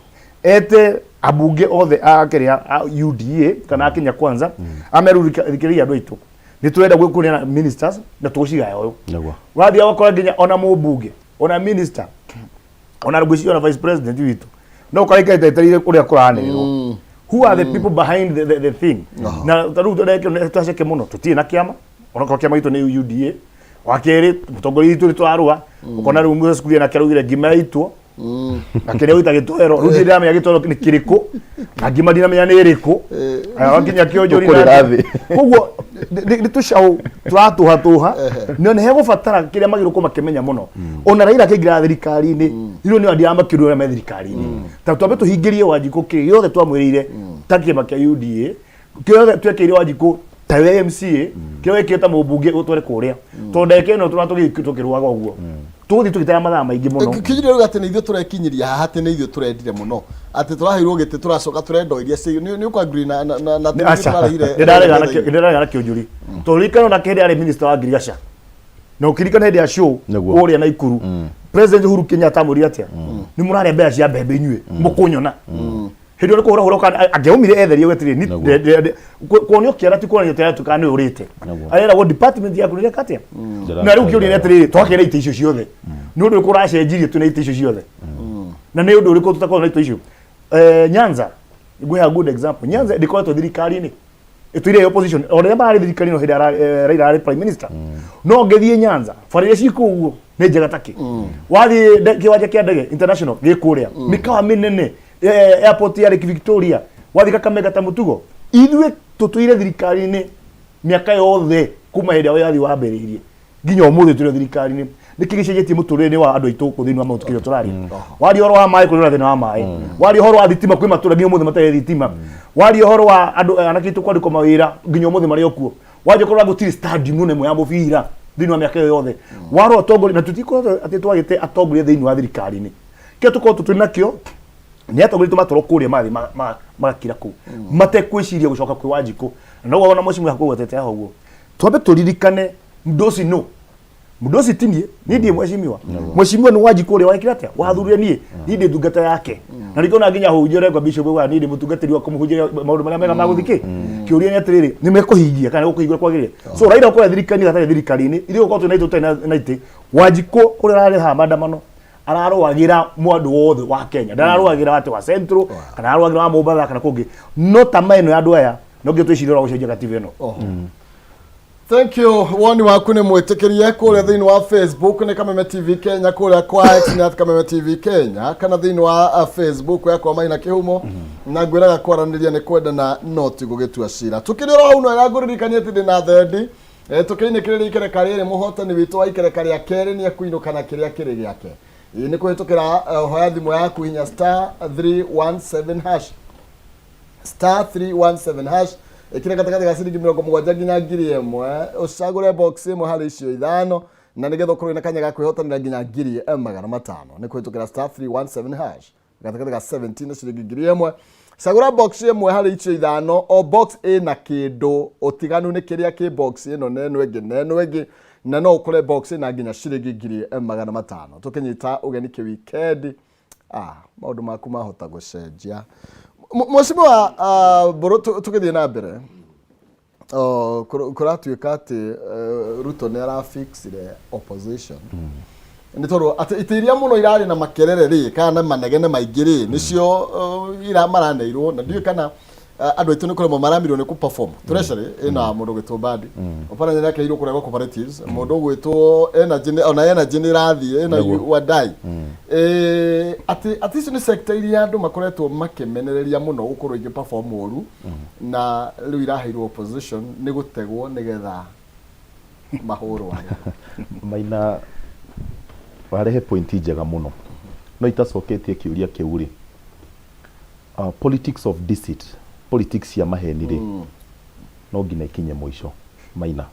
ete ambunge othe a kĩrĩa a UDA kana a Kenya Kwanza, ameru thikĩrĩria andũ aitũ, nĩ tũrenda gwĩkũria na ministers na tũgũcigaya ũyũ. Wathiĩ ũgakora nginya ona mũmbunge, ona minister, ona ngwĩciria ona vice president witũ no ũkora ikarĩte etereire ũrĩa kũranĩrĩrwo, who are the people behind the thing. Na ta rĩu twaceke mũno, tũtirĩ na kĩama, onakorwo kĩama gitũ nĩ UDA. Wa kerĩ, mũtongoria witũ nĩ tũrarũa, ũkona rĩu Moses Kuria nake araugire ngima yaitwo. Na kĩrĩa wĩta gĩtoero rĩu ndirĩ ndĩramenya gĩtoero nĩ kĩrĩkũ, na ngima ndiramenya nĩ ĩrĩkũ. Aya, wakinya kĩonjori Tũkũrĩra thĩ. Koguo nĩ tũcaũ tũratũhatũha, no nĩ hegũbatara kĩrĩa magĩrĩirwo gũkorwo makĩmenya mũno. Ona Raila akĩingĩra thirikari-inĩ, rĩu nĩ andũ makĩrwo arĩa me thirikari-inĩ, ta twambe tũhingĩrie Wanjikũ kĩrĩa gĩothe twamwĩrĩire ta kĩama kĩa UDA, kĩrĩa twekĩire Wanjikũ ta we MCA, kĩrĩa wekire ta mũmbunge ũtware kũrĩa, tondũ ndagĩka ĩno tũratũgĩ tũkĩrũaga ũguo tũgũthiĩ tũgĩtega mathaa maingĩ mũno. Kinyire rĩu atĩ nĩ ithuĩ tũrekinyiria haha, atĩ nĩ ithuĩ tũrendire mũno, atĩ tũraheirwo gĩtĩ tũracoka tũrenda iria ci nĩ ũkũ agree na atĩ nĩ ithuĩ Aca, tũrarehire. Nĩndarega na kĩũnjũri, tondũ ririkana ona hĩndĩ arĩ minister wa ngirigaca, na ũkĩririkana hĩndĩ ya show kũrĩa Naikuru, President Uhuru Kenyatta amwĩrire atĩa? Nĩ mũrarĩa mbeca cia mbembe inyuĩ, mũkũnyona hĩndĩ ĩyo nĩ kũhũra hũra angĩaumire etherie we atĩrĩ kuonio kĩara ti kuonania atĩ aratuĩka nĩ ũrĩte. Areragwo department yaku nĩ ĩreka atĩa? Na rĩu kĩũria nĩ atĩrĩrĩ, twakĩra itĩ icio ciothe, nĩ ũndũ ũrĩkũ ũracenjirie twĩna itĩ icio ciothe, na nĩ ũndũ ũrĩkũ tũtakorwo na itĩ icio? Nyanza, ngwĩha good example, Nyanza ndĩkoretwo thirikari-inĩ, ĩtũire opposition o rĩrĩa mararĩ thirikari-inĩ, o hĩndĩ Raila arĩ prime minister. No ngĩthiĩ Nyanza, bara iria ciĩ kũu ũguo nĩ njega takĩ wathiĩ kĩwanja kĩa ndege international gĩ kũrĩa, mĩkawa mĩnene, airport ya Lake Victoria, wathiĩ Kakamega ta mũtugo. Ithuĩ tũtũire thirikari-inĩ mĩaka yothe kuma hĩndĩ ya wĩyathi wambĩrĩirie nginya ũmũthĩ tũrĩ thirikari-inĩ. Nĩkĩ gĩcenjetie mũtũrĩre-inĩ wa andũ aitũ gũkũ thĩinĩ wa Mount Kenya tũraria? Waria ũhoro wa maĩ, kũrĩ na thĩna wa maĩ. Waria ũhoro wa thitima, kwĩ matũra nginya ũmũthĩ matarĩ thitima. Waria ũhoro wa andũ anake aitũ kwandĩkwo mawĩra, nginya ũmũthĩ marĩ o kuo. Wanjia kũrora, gũtirĩ stadium ona ĩmwe ya mũbira thĩinĩ wa mĩaka ĩyo yothe. Warora ũtongoria, na tũtikoragwo atĩ twagĩte atongoria thĩinĩ wa thirikari-inĩ. Kĩrĩa tũkoragwo twĩ nakĩo nĩ atongoria tũmatwarwo kũrĩa marathiĩ magakira kũu matekwĩciria gũcoka kwĩ Wanjikũ. Na noguo ona mũciĩ hakũgwetete haha ũguo, twambe tũririkane mũndũ no mũndũ ũcio ti niĩ, niĩ ndirĩ mheshimiwa. Mheshimiwa nĩ Wanjikũ ũrĩa wekire atĩa wathurire niĩ. Niĩ ndĩ ndungata yake, na ningĩ ona nginya hunjia ũrĩa bishop wa niĩ ndĩ mũtungatĩri wa kũmũhunjĩria maũndũ marĩa mega ma gũthikĩ. Kĩũria nĩ atĩrĩrĩ, nĩ mekũhingia kana gũkũhingũra kwagĩrĩire? So Raila ũkorwo thirikari-inĩ, gatarĩ thirikari-inĩ, ithuĩ gũkorwo twĩ na itĩ, tũtarĩ na itĩ, Wanjikũ ũrĩa ũrarĩhaga maandamano ararũagĩra mwandũ wothe wa Kenya, ndararũagĩra atĩ wa Central kana ararũagĩra wa Mombatha kana kũngĩ. No tama ĩno ya andũ aya no nginya twĩcirie ũrĩa gũcenjia katiba ĩno. Thank you. Woni waku nĩ mwĩtĩkĩrie kũrĩa thĩinĩ wa Facebook nĩ Kameme TV Kenya, kũrĩa kwa X nĩ at Kameme TV Kenya, kana thĩinĩ wa Facebook yakwa Maina Kĩhumo. Na ngwĩraga kwaranĩria nĩ kwendana no ti gũgĩtua cira. Tũkĩrĩ oro hau, no wega ngũririkanie atĩ ndĩ na thendi. Tũkĩinĩkĩrĩria ikereka rĩrĩ, mũhotani witũ wa ikereka rĩa kerĩ nĩ ekũinũka na kĩrĩa kĩrĩ gĩake. Ĩ, nĩ kũhĩtũkĩra hoya thimũ yaku, hinya star 317 hash, star 317 hash, ĩkĩra gatagatĩ ga ciringi 70 nginya 1,000, ũcagũre box ĩmwe harĩ icio ithano, na nĩgetha ũkorwo na kanya ga kwĩhotanĩra nginya 500,000. Nĩ kũhĩtũkĩra star 317 hash, gatagatĩ ga 17 na ciringi 1,000, cagũra box ĩmwe harĩ icio ithano. O box ĩna kĩndũ, ũtiganu nĩ kĩrĩa kĩ box ĩno na ĩno ĩngĩ na ĩno ĩngĩ, na no ũkore box ĩna nginya ciringi 500,000. Tũkĩnyita ũgeni kĩwikendi, maũndũ maku mahota gũcenjia. Mheshimiwa Mbũrũ, tũgĩthiĩ na mbere, oh, kũratuĩka atĩ Ruto nĩ arafixire opposition, nĩ tondũ atĩ itĩ iria mũno irarĩ na makerere rĩ, kana na manegene maingĩ rĩ, nĩcio ira maraneirwo. Na ndiũĩ kana andũ aitũ nĩ kũremwo maramirwo nĩ kũ-perform. Treasury ĩna mũndũ ũgwĩtwo Mbadi, Oparanya nĩ akeirwo kũrĩa gwa cooperatives, mũndũ ũgwĩtwo energy ona energy nĩ ĩrathiĩ ĩna Wadai. Atĩ icio nĩ sector iria andũ makoretwo makĩmenereria mũno gũkorwo igĩ perform ũru, na rĩu iraheirwo opposition nĩ gũtegwo nĩgetha mahũrwo arĩa. Maina, warehe pointi njega mũno, no itacoketie kĩũria kĩu rĩ, politics of deceit, politics cia maheni rĩ, no nginya ikinye mũico. Maina,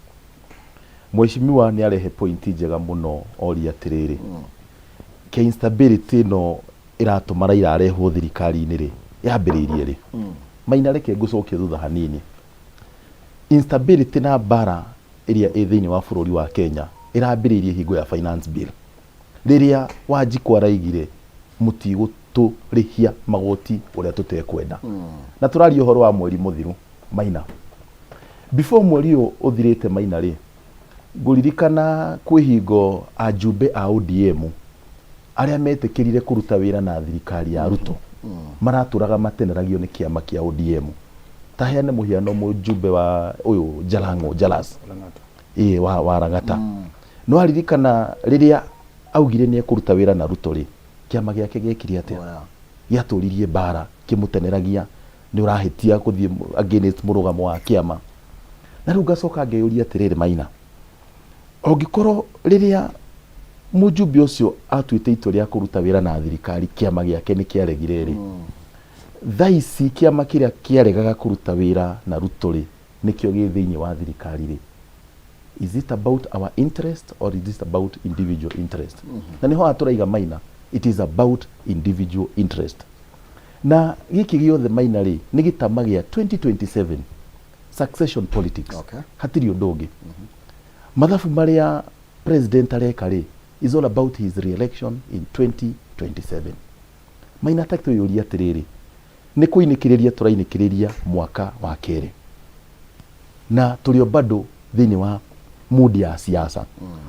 mheshimiwa nĩ arehe pointi njega mũno, oria atĩrĩrĩ, ke instability ĩno ĩratũma Raila arehwo thirikari-inĩ rĩ, yambĩrĩirie rĩ? Maina, reke ngũcokie thutha hanini. Instability na mbara ĩrĩa ĩ thĩinĩ wa bũrũri wa Kenya ĩrambĩrĩirie hingo ya finance bill, rĩrĩa Wanjikũ araigire mũtigũtũrĩhia magoti ũrĩa tũtekwenda. Na tũraria ũhoro wa mweri mũthiru, Maina. Before mweri ũyũ ũthirĩte, Maina rĩ, ngũririkana kwĩ hingo ajumbe a ODM arĩa metĩkĩrire kũruta wĩra na thirikari ya Ruto maratũraga mateneragio nĩ kĩama kĩa ODM. Ta heane mũhiano, mũjumbe wa ũyũ Jalango Jalas, ĩĩ, wa Lang'ata, no aririkana rĩrĩa augire nĩ ekũruta wĩra na Ruto rĩ. Kĩama gĩake gĩekire atĩa? Gĩatũririe mbara kĩmũteneragia nĩ ũrahĩtia gũthiĩ against mũrũgamo wa kĩama. Na rĩu ngacoka ngeyũria atĩrĩrĩ Maina, ũngĩkorwo rĩrĩa mũjumbe ũcio atuĩte itua rĩa kũruta wĩra na thirikari kĩama gĩake nĩ kĩaregire rĩ, thaa ici kĩama kĩrĩa kĩaregaga kũruta wĩra na Ruto rĩ, nĩkĩo gĩ thĩinĩ wa thirikari rĩ, is it about our interest or is it about individual interest? Na nĩho haha tũraiga Maina, it is about individual interest. Na gĩkĩ gĩothe Maina rĩ, nĩ gĩtama gĩa 2027 succession politics. Hatirĩ ũndũ ũngĩ. Mathabu marĩa president areka rĩ, is all about his re-election in 2027. Maina ta twĩyũrie atĩrĩrĩ, nĩ kũinĩkĩrĩria tũrainĩkĩrĩria mwaka wa kerĩ na tũrĩ o bado thĩinĩ wa mood ya siasa,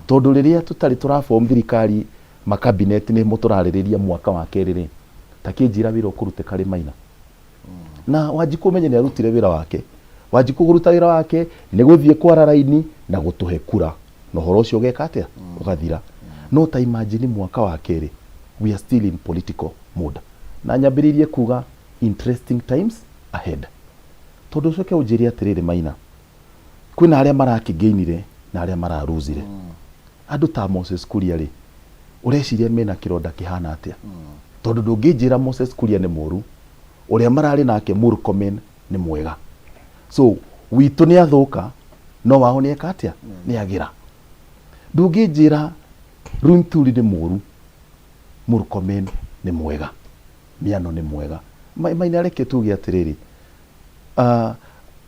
tondũ rĩrĩa tũtarĩ tũraform thirikari makabineti nĩmo tũrarĩrĩria mwaka wa kerĩ rĩ, ta kĩnjĩra wĩra ũkũrutĩka rĩ Maina? Na Wanjikũ ũmenye nĩ arutire wĩra wake. Wanjikũ kũruta wĩra wake nĩ gũthiĩ kwara raini na gũtũhe kura, na ũhoro ũcio ũgeka atĩa? Ũgathira. No ta imagine mwaka wa kerĩ we are still in political mood. Na nyambĩrĩirie kuga interesting times ahead, tondũ ũcoke ũnjĩre atĩrĩrĩ Maina, kwĩna arĩa marakĩgainire na arĩa mararuzire. Andũ ta Moses Kuria rĩ, ũreciria mena kĩronda kĩhana atĩa? Tondũ ndũngĩnjĩra Moses Kuria nĩ mũru, ũrĩa mararĩ nake Murkomen nĩ mwega. So witũ nĩ athũka, no wao nĩ eka atĩa? Nĩ agĩra. Ndũngĩnjĩra Linturi nĩ mũru, Murkomen nĩ mwega, Miano nĩ mwega. Maina reke tuge atĩrĩrĩ,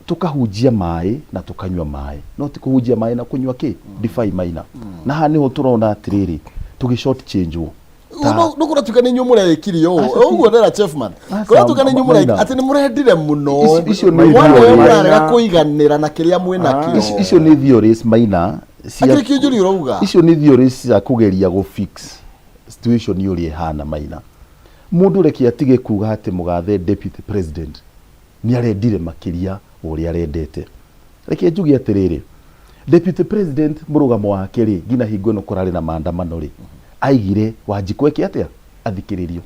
tũkahunjia maĩ na tũkanyua maĩ, no ti kũhunjia maĩ na kũnyua kĩ ndibai Maina. Na haha nĩho tũrona atĩrĩrĩ, tũgĩ short change wo. No kũratuĩka nĩ inyuĩ mũreĩkire ũũ. Ũguo ndĩra Chefman. Kũratuĩka nĩ inyuĩ mũreĩkire atĩ nĩ mũrendire mũno. Icio nĩ Mwana ũyũ mũrarega kũiganĩra na kĩrĩa mwĩ nakĩo. Icio nĩ theories Maina. Akĩrĩ kĩũnjũri ũrauga. Icio nĩ theories cia kũgeria gũ fix situation ũrĩa ĩhana Maina. Mũndũ reke atige kuga atĩ mũgathe deputy president nĩ arendire makĩria ũrĩa arendete. Reke njuge atĩrĩrĩ, deputy president mũrũgamo wake rĩ, nginya hingo ĩno kũrarĩ na maandamano rĩ, aigire Wanjikũ eke atĩa? Athikĩrĩrio.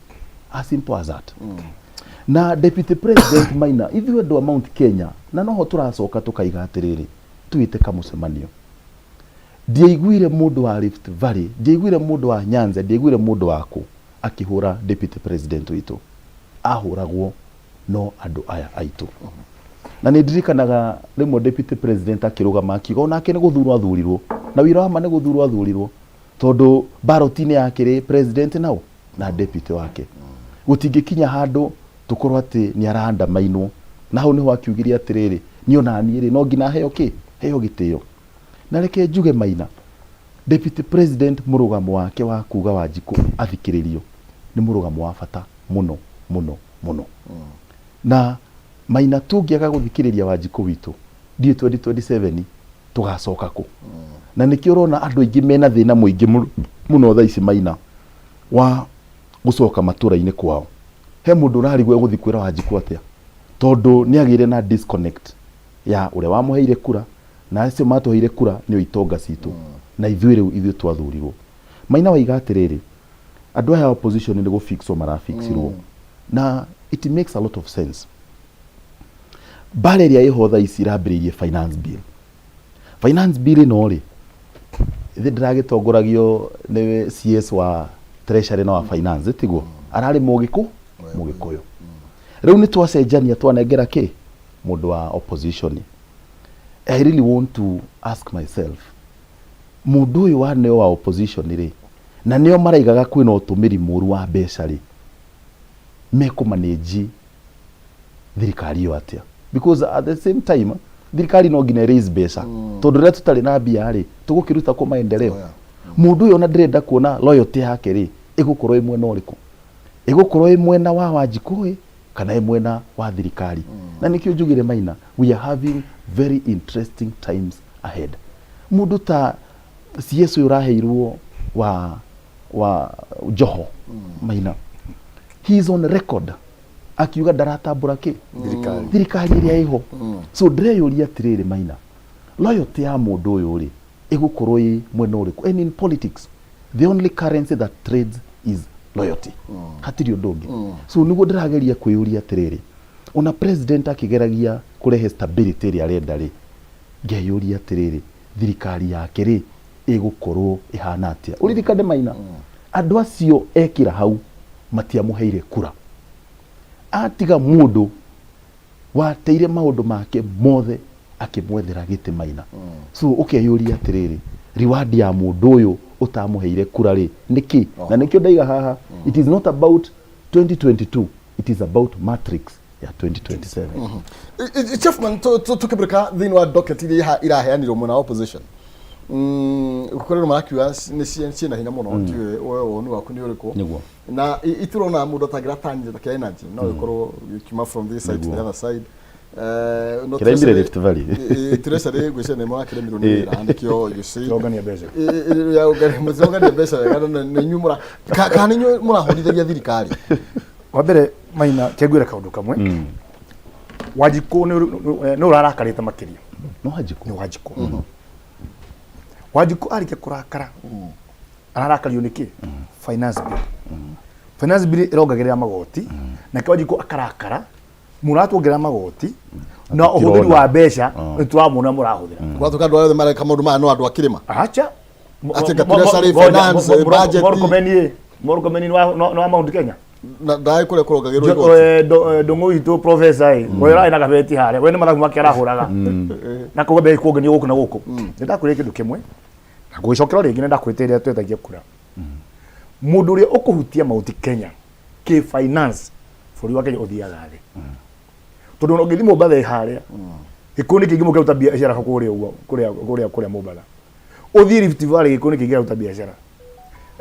As simple as that. Na deputy president Maina, ithuĩ andũ a Mount Kenya, na noho tũracoka tũkaiga atĩrĩrĩ, twĩte kamũcemanio. Ndiaiguire mũndũ wa Rift Valley, ndiaiguire mũndũ wa Nyanza, ndiaiguire mũndũ wa kũ akĩhũra deputy president witũ. Ahũragwo no andũ aya aitũ. Na nĩ ndirikanaga rĩmwe deputy president akĩrũgama akiuga onake nĩ gũthurwo athurirwo, na wĩra wa ma nĩ gũthurwo athurirwo, tondũ ballot-inĩ yake rĩ president nao na deputy wake. Gũtingĩkinya handũ tũkorwo atĩ nĩ arandamainwo. Na hau nĩho akiugire atĩrĩrĩ, niĩ ona niĩ rĩ no nginya heo kĩ? Heo gĩtĩo. Na reke njuge Maina, deputy president mũrũgamo wake wa kuga Wanjikũ athikĩrĩrio nĩ mũrũgamo wa bata mũno mũno mũno. Na Maina tũngĩaga gũthikĩrĩria Wanjikũ witũ, ndiũĩ 2027 tũgacoka kũ. Na nĩkĩo ũrona andũ aingĩ mena thĩna mũingĩ mũno thaa ici Maina wa gũcoka matũra-inĩ kwao. He mũndũ ũrarigwo egũthiĩ kwĩra Wanjikũ atĩa, tondũ nĩ agĩire na disconnect ya ũrĩa wamũheire kura na acio matũheire kura nĩo itonga citũ, na ithuĩ rĩu ithuĩ twathurirwo. Maina waiga atĩrĩrĩ, andũ aya a opposition nĩ gũfixwo marafixirwo, na it makes a lot of sense. Mbara ĩrĩa ĩho thaa ici ĩrambĩrĩirie finance bill. Finance bill ĩno rĩ, ithe ndĩragĩtongoragio nĩ CS wa treasury na wa finance, tiguo? Ararĩ mũgĩkũ? Mũgĩkũyũ. Rĩu nĩ twacenjania twanengera kĩ? Mũndũ wa opposition. I really want to ask myself, mũndũ ũyũ wa neo wa opposition rĩ, na nĩo maraigaga kwĩna ũtũmĩri mũru wa mbeca rĩ, mekũmanĩnji thirikari ĩyo atĩa? Because at the same time thirikari no nginya raise mbeca, tondũ rĩrĩa tũtarĩ na mbia rĩ, tũgũkĩruta kũ maendeleo? Mũndũ ũyũ ona ndĩrenda kuona loyalty yake rĩ, ĩgũkorwo ĩ mwena ũrĩkũ? Ĩgũkorwo ĩ mwena wa Wanjikũ ĩ, kana ĩ mwena wa thirikari? Na nĩkĩo njugire Maina, we are having very interesting times ahead. Mũndũ ta CS ũyũ ũraheirwo wa Joho, Maina, he is on record akiuga ndaratambũra kĩ Thirikari. Thirikari ĩrĩa ĩho. So ndĩreyũria atĩrĩrĩ Maina, loyalty ya mũndũ ũyũ rĩ, ĩgũkorwo ĩ mwena ũrĩkũ? And in politics the only currency that trades is Loyalty, hatirĩ ũndũ ũngĩ. So nĩguo ndĩrageria kwĩyũria atĩrĩrĩ, ona president akĩgeragia kũrehe stability ĩrĩa arenda rĩ, ngeyũria atĩrĩrĩ, thirikari yake rĩ ĩgũkorwo ĩhana atĩa? Ũririkane Maina, andũ acio ekĩra hau matiamũheire kura, atiga mũndũ wateire maũndũ make mothe akĩmwethera gĩtĩ, Maina. So ũkeyũria atĩrĩrĩ, reward ya mũndũ ũyũ ũtamũheire kura rĩ nĩkĩ? Na nĩkĩo ndaiga haha, it is not about 2022, it is about matrix ya 2027. Chiefman, tukibirika thĩinĩ wa docket iria iraheanirwo mwena wa opposition, kũrĩ marakiuga nĩ ciĩna hinya mũno. Ndiũĩ we woni waku nĩ ũrĩkũ? Na itirona mũndũ atangĩratanyire ta kĩa energy no ĩkorwo gĩkiuma from this side to the other side. No Kĩraimire Rift Valley. Treasury ngwĩciria nĩ mũrakĩrĩmirwo nĩ wĩra, nĩkĩo you see. Tũrongania mbeca. Mũtirongania mbeca wega, na nĩ inyuĩ mũra kana nĩ inyuĩ mũrahũrithagia thirikari? Wa mbere, Maina, kengwĩre kaũndũ kamwe. Wanjikũ nĩ ũrarakarĩte makĩria. No Wanjikũ. Nĩ Wanjikũ. Wanjikũ arĩkia kũrakara, ararakario nĩkĩ? Finance bill. Finance bill ĩrongagĩrĩra magoti, nake Wanjikũ akarakara mũratuongerera magoti na ũhũthĩri wa mbeca nĩ tũramuona mũrahũthĩra. Gwatuĩka andũ arĩa othe mareka maũndũ maya no andũ a kĩrĩma. Acha. Atĩ nga treasury, finance, budget. Murkomen, Murkomen nĩ wa Mount Kenya. Na ndaĩ kũrĩa kũrongagĩrwo igoti. Ndũng'ũ witũ professor ĩ, we ũrarĩ na gabeti harĩa, we nĩ mathabu make arahũraga na koguo mbeca ikuonganio gũkũ na gũkũ. Nĩ ndakwĩrire kĩndũ kĩmwe na ngũgĩcokera rĩngĩ, nĩ ndakwĩte rĩrĩa twetagia kura, mũndũ ũrĩa ũkũhutia Mount Kenya kĩ finance, bũrũri wa Kenya ũthiaga thĩ, tondũ ona ũngĩthiĩ Mombatha harĩa, gĩkũyũ nĩ kĩingĩ mũkĩruta biacara kũrĩa ũguo, kũrĩa Mombatha. Ũthiĩ Rift Valley, gĩkũyũ nĩ kĩingĩ kĩraruta biacara.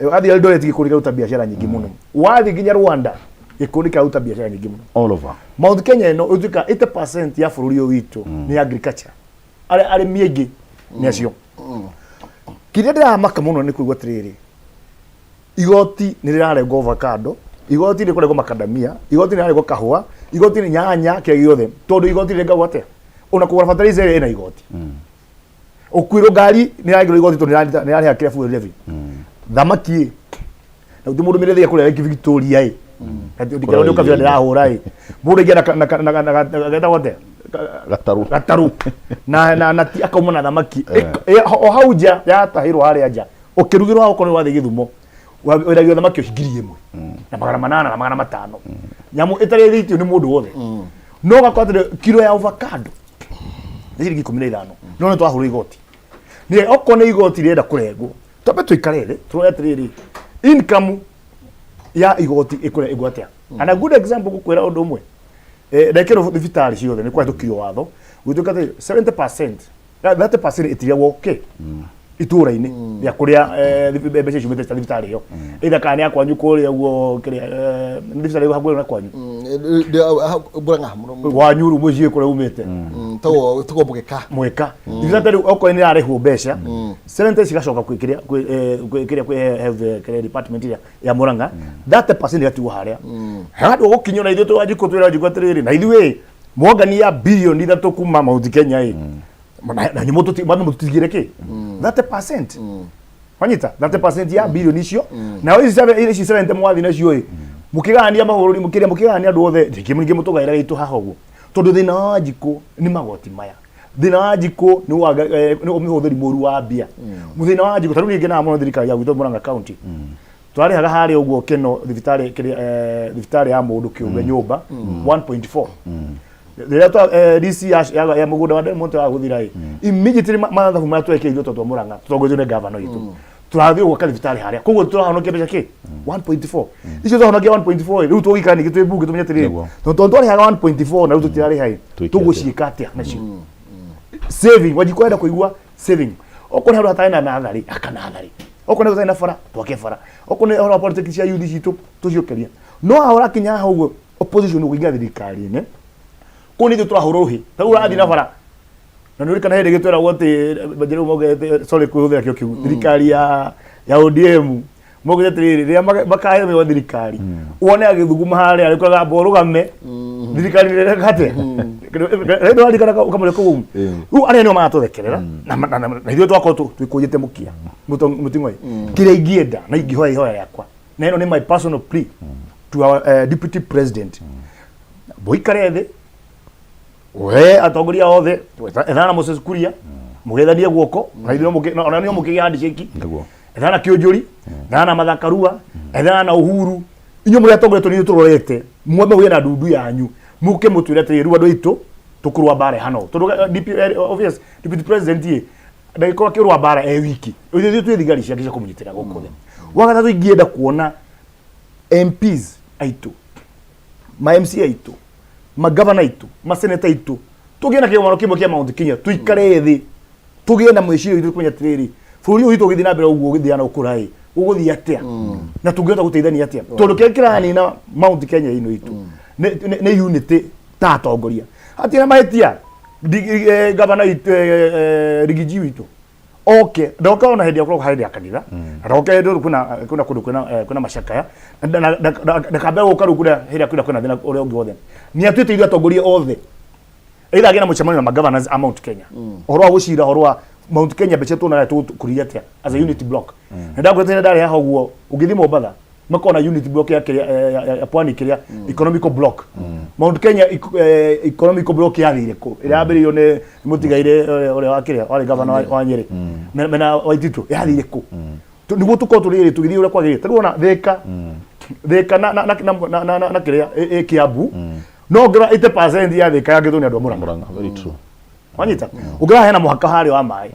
Wathiĩ Eldoret, gĩkũyũ nĩ kĩraruta biacara nyingĩ mũno. Wathiĩ nginya Rwanda, gĩkũyũ nĩ kĩraruta biacara nyingĩ mũno. All over. Mount Kenya ĩno ĩtuĩka 80% ya bũrũri ũyũ witũ nĩ agriculture, arĩa arĩmi aingĩ nĩ acio. Kĩrĩa ndĩramaka mũno nĩ kũigua atĩrĩrĩ, igoti nĩ rĩrarengwo avocado, igoti nĩ kũrengwo macadamia, igoti nĩ rĩrarengwo kahũa, igoti nĩ nyanya, kĩrĩa gĩothe. Tondũ igoti rĩrengagwo atĩa? Ona kũgũra fertilizer ĩna igoti, ũkuĩrwo ngari nĩ ĩrarengwo igoti tondũ nĩ ĩrarĩha kĩrĩa fuel levy. Thamaki ĩ, na gũtirĩ mũndũ mĩrĩthia kũrĩa Lake Victoria ĩ, ndikĩrwo nĩ ũkabira ndĩrahũra ĩ, mũndũ aingĩ na getagwo atĩa? Gatarũ. Gatarũ na ti akauma na thamaki o hau nja yatahĩrwo harĩa nja, ũkĩrugĩrwo okorwo nĩ wathiĩ Gĩthumo, wendagio thamaki ũcio 1800 na 500, nyamũ ĩtarĩ ĩthĩtio nĩ mũndũ wothe. No ũgakora atĩrĩ, kiro ya avocado nĩ ciringi 15, no nĩ twahũrwo igoti. Nĩ okorwo nĩ igoti rĩrenda kũrengwo, twambe tũikare thĩ tũrore atĩrĩrĩ, income ya igoti ĩkũrĩa ĩgwo atĩa. And a good example, gũkwĩra ũndũ ũmwe, ndekĩrwo thibitarĩ ciothe nĩ kũhetũkirio watho gũtuĩka atĩ 70%, 30% ĩtigagwo kĩ itũra-inĩ rĩa kũrĩa mbeca ciumĩte cia thibitarĩ ĩyo, either kana nĩ ya kwanyu kũrĩa ũguo kĩrĩa, nĩ thibitarĩ ĩyo hakuhĩ na kwanyu. Murang'a mũno. Wanyu rĩu mũciĩ kũrĩa umĩte. Tagwo mũgĩka. Mweka thibitarĩ rĩu okorwo nĩ ĩrarĩhwo mbeca 70 cigacoka kwĩ kĩrĩa, kwĩ kĩrĩa, kwĩ health kĩrĩa department ĩrĩa ya Murang'a, 30% ĩgatigwo harĩa handũ gũkinywo. Na ithuĩ twanjikũ twĩra Wanjikũ atĩrĩrĩ, na ithuĩ mwongania bilioni 3 kuma Mount Kenya ĩ, na nyũmũ mũtũtigĩre kĩ 30%, wanyita 30% ya bilioni icio. Nayo ici ici 70 mwathi nacio ĩ, mũkĩgayania mabũrũri, mũkĩrĩa mũkĩgayania andũ othe, rĩngĩ ningĩ mũtũgaĩra gitũ haha ũguo, tondũ thĩna wa Wanjikũ nĩ magoti maya, thĩna wa Wanjikũ nĩ nĩ ũmĩhũthĩri mũru wa mbia, thĩna wa Wanjikũ. Tarĩu niĩ ngenaga mũno thirikari ya gwitũ Murang'a County, twarĩhaga harĩa ũguo kĩno thibitarĩ kĩrĩa, thibitarĩ ya mũndũ kĩũmbe nyũmba 1.4. Rĩrĩa DC ya mũgũnda wa Del Monte wa gũthira ĩ, immediately mathabu marĩa twekĩirwo tondũ twa Murang'a tũtongoretio nĩ gavana witũ, tũrathiĩ gwaka thibitarĩ harĩa, koguo tũrahonokia mbeca kĩ 1.4 icio. Twahonokia 1.4 ĩ, rĩu tũgũikara ningĩ twĩ mbunge tũmenye atĩrĩrĩ, tondũ twarĩhaga 1.4 na rĩu tũtirarĩha ĩ, Twĩke atĩa? Tũgũciĩka atĩa nacio saving? Wanjikũ arenda kũigua saving. Okorwo nĩ handũ hatarĩ na natharĩ, aka natharĩ. Okorwo nĩ gũtarĩ na bara, twake bara. Okorwo nĩ ũhoro wa politics cia youth citũ, tũciũkĩria. No haha ũrakinya haha ũguo opposition kũingĩra thirikari-inĩ, kũu nĩ ithuĩ tũrahũrwo rũhĩ. Ta rĩu ũrathiĩ na bara na nĩ ũrikana hĩndĩ ĩgĩtwĩragwo atĩ Njerũ maugĩte, sorry kwĩhũthĩra kĩo kiugo, thirikari ya ODM maugĩte atĩrĩrĩ, rĩrĩa makaheo thirikari wone agĩthuguma harĩa rĩkoraga amba ũrũgame, thirikari ĩreka atĩa? Rĩu nĩwaririkana ũkamũrĩa kũu. Rĩu arĩa nĩo maratũthekerera na ithuĩ twakorwo twĩkũnjĩte mũkia mũting'oe. Kĩrĩa ingĩenda na ingĩhoya ihoya rĩakwa Na ĩno nĩ my personal plea to our deputy president, mũikare thĩ we atongoria othe, ethana na Moses Kuria, mũgethanie guoko na ithuĩ no ona no mũkĩgĩa handshake. Ethana na Kĩũnjũri, ethana na Martha Karua, ethana na Uhuru, inyuĩ mũrĩ atongoria tũnini tũrorete mwambe mũgĩe na ndundu yanyu, mũke mũtwĩre atĩrĩrĩ, rĩu andũ aitũ tũkũrũa mbara ĩhana ũũ, tondũ DP, obvious deputy president ĩ ndagĩkorwo akĩrũa mbara e wiki, ithuĩ twĩ thigari ciake cia kũmũnyitĩra gũkũ thĩ. Wa gatatũ, ingĩenda kuona MPs aitũ, ma MC aitũ, magavana aitũ, maseneta aitũ, tũgĩe na kĩgomano kĩmwe kĩa Mount Kenya, tũikare thĩ, tũgĩe na mwĩcirio witũ kũmenya atĩrĩrĩ, bũrũri ũyũ witũ ũgĩthiĩ na mbere ũguo ũgĩthiaga na ũkũra ĩ, ũgũthiĩ atĩa na tũngĩhota gũteithania atĩa, tondũ kĩrĩa kĩranina Mount Kenya ĩno itũ nĩ unity ta atongoria hatirĩ na mahĩtia. Gavana witũ, Rigiji witũ oke ndoka ona hĩndĩ ya gũkorwo hĩndĩ ya kanitha, ndoke hĩndĩ ĩyo kwĩna kũndũ kwĩna macakaya, ndakambe gũka rĩu kũrĩa hĩndĩ ĩrĩa kwĩna thĩna ũrĩa ũngĩ wothe. Nĩ atuĩte ithuĩ atongoria othe either agĩe na mũcemanio na magovernors a Mount Kenya, ũhoro wa gũcira, ũhoro wa Mount Kenya, mbeca tuonaga tũkũria atĩa as a unity block. Na ndakwĩra ndarĩ haha ũguo, ũngĩthiĩ Mombatha makorwo na unity block ya kĩrĩa, ya pwani, kĩrĩa economical block. Mount Kenya economical block yathire kũ? Ĩrĩa yambĩrĩirio nĩ mũtigaire ũrĩa wa kĩrĩa warĩ gavana wa Nyĩrĩ mena Waititu, yathire kũ? Nĩguo tũkorwo tũrĩ tũgĩthiĩ ũrĩa kwagĩrĩire. Tarĩu ona Thĩka, Thĩka na kĩrĩa ĩ Kiambu, no ngĩra 80% ya Thĩka yangĩtwo nĩ andũ a Murang'a. Murang'a, very true. Wanyita, ũngĩra hena mũhaka harĩa wa maĩ.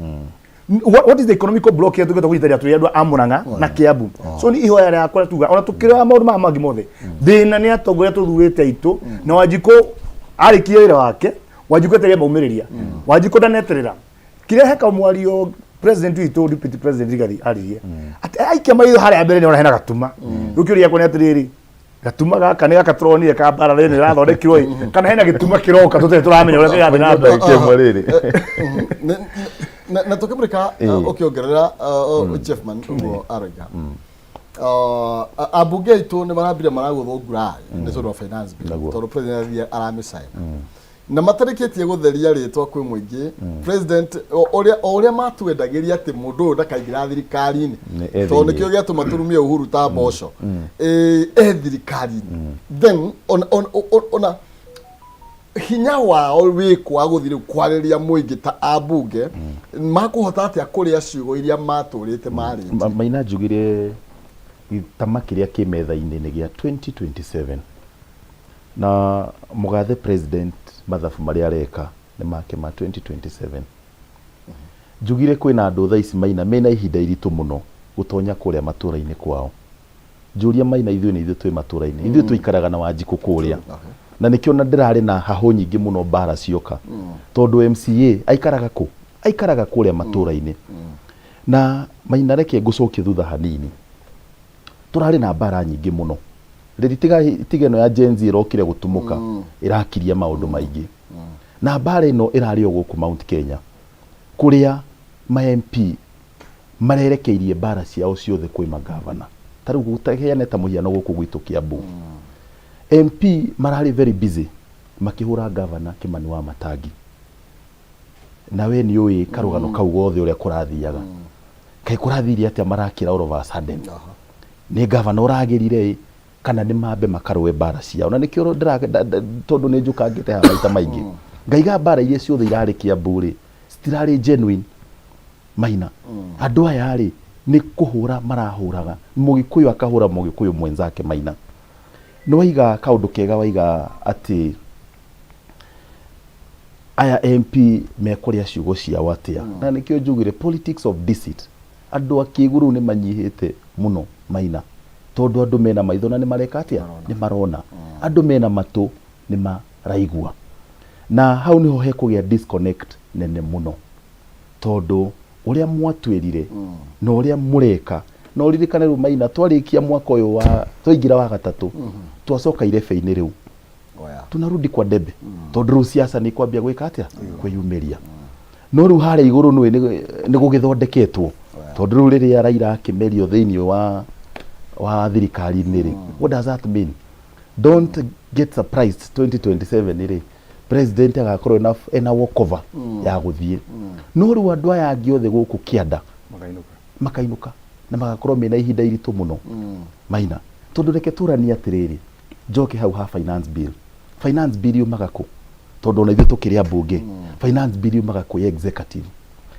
What is the economical block here tũngĩhota kũnyitĩrĩra tũrĩ andũ a Murang'a na Kiambu? So nĩ ihoya rĩakwa tuga ona tũkĩrora maũndũ maya mangĩ mothe, thĩna nĩ atongoria tũthurĩte aitũ. Na Wanjikũ arĩkia wĩra wake, Wanjikũ etereire maumĩrĩria, Wanjikũ ndaneterera kĩrĩa heka mwario. President witũ, deputy president Rigathi, aririe atĩ aikia maitho harĩa mbere nĩ ona hena gatuma. Rĩu kĩũria gĩakwa nĩ atĩrĩrĩ, gatuma gaka nĩ gaka tũronire ka mbara rĩrĩ ĩrathondekirwo ĩ, kana hena gĩtuma kĩroka tũtarĩ tũramenya ũrĩa kĩrathiĩ na mbere? Ndagĩka ĩmwe rĩrĩ. Na tũkĩmũrĩka, ũkĩongerera Jeffman ũguo aroiga, ambunge aitũ nĩ marambire maragũthwo ngurari nĩ tondũ wa finance bill, tondũ president athiĩ aramĩcaina na matarĩkĩtie gũtheria rĩtwa kwĩ mũingĩ. President o ũrĩa matwendagĩria atĩ mũndũ ũyũ ndakaingĩra thirikari-inĩ, Nĩ e tondũ thĩinĩ. Nĩkĩo gĩatũma tũrumie Uhuru ta mboco. E thirikari-inĩ, then ona hinya wao wĩkũ wa gũthiĩ rĩu kwarĩria mũingĩ ta ambunge? Makũhota atĩa kũrĩa ciugo iria matũrĩte marĩtie? Maina, njugire gĩtama kĩrĩa kĩ metha-inĩ nĩ gĩa 2027, na mũgathe president mathabu marĩa areka nĩ make ma 2027. Njugire kwĩna andũ thaa ici, Maina, mena ihinda iritũ mũno gũtonya kũrĩa matũra-inĩ kwao. Njũria, Maina, ithuĩ nĩ ithuĩ twĩ matũra-inĩ, ithuĩ tũikaraga na Wanjikũ kũrĩa, na nĩkĩo na ndĩrarĩ na hahũ nyingĩ mũno mbara cioka, tondũ MCA aikaraga kũ? Aikaraga kũrĩa matũra-inĩ. Na Maina, reke ngũcokie thutha hanini. Tũrarĩ na mbara nyingĩ mũno rĩrĩ tiga tiga ĩno ya Gen Z ĩrokire gũtumũka, ĩrakiria maũndũ maingĩ. Na mbara ĩno ĩrarĩ o gũkũ Mount Kenya, kũrĩa ma MP marerekeirie mbara ciao ciothe kwĩ magavana. Ta rĩu gũtaheane ta mũhiano, gũkũ gwitũ Kiambu MP mararĩ very busy makĩhũra gavana Kimani wa Matangi, na we nĩ ũĩ karũgano kau gothe ũrĩa kũrathiaga. Kaĩ kũrathire atĩa? Marakĩra all of a sudden nĩ gavana ũragĩrire ĩ, kana nĩ mambe makarũe mbara ciao? Na nĩkĩo tondũ nĩ njũkangĩte haha maita maingĩ, ngaiga mbara iria ciothe irarĩ Kiambu rĩ, citirarĩ genuine. Maina, andũ aya rĩ, nĩ kũhũra marahũraga, mũgĩkũyũ akahũra mũgĩkũyũ mwenzake. Maina, nĩ waiga kaũndũ kega, waiga atĩ aya MP mekũrĩa ciugo ciao atĩa, na nĩkĩo njugire politics of deceit. Andũ akĩgu rĩu nĩ manyihĩte mũno, Maina, tondũ andũ mena maitho na nĩ mareka atĩa? Nĩ marona. Andũ mena matũ nĩ maraigua. Na hau niho hekũgĩa disconnect nene mũno, tondũ ũrĩa mwatwĩrire na ũrĩa mũreka. Na ũririkane rĩu, Maina, twarĩkia mwaka ũyũ wa twaingĩra wa gatatũ, twacoka irebe-inĩ rĩu. Tunarudi kwa debe, tondũ rĩu siasa nĩ kwambia gwĩka atĩa? Kwĩyumĩria. No rĩu harĩa igũrũ nĩ nĩ gũgĩthondeketwo, tondũ rĩu rĩrĩa Raila akĩmerio thĩinĩ wa thirikari-inĩ rĩ, what does that mean? Don't get surprised 2027 rĩ, president agakorwo ena walkover ya gũthiĩ. No rĩu andũ aya angĩ othe gũkũ kĩanda Makainũka. Makainũka. Na magakorwo mena ihinda iritũ mũno Maina, tondũ reke tũranie atĩrĩrĩ, njoke hau ha finance bill. Finance bill yumaga kũ? Tondũ ona ithuĩ tũkĩrĩ ambunge, finance bill yumaga kwĩ executive.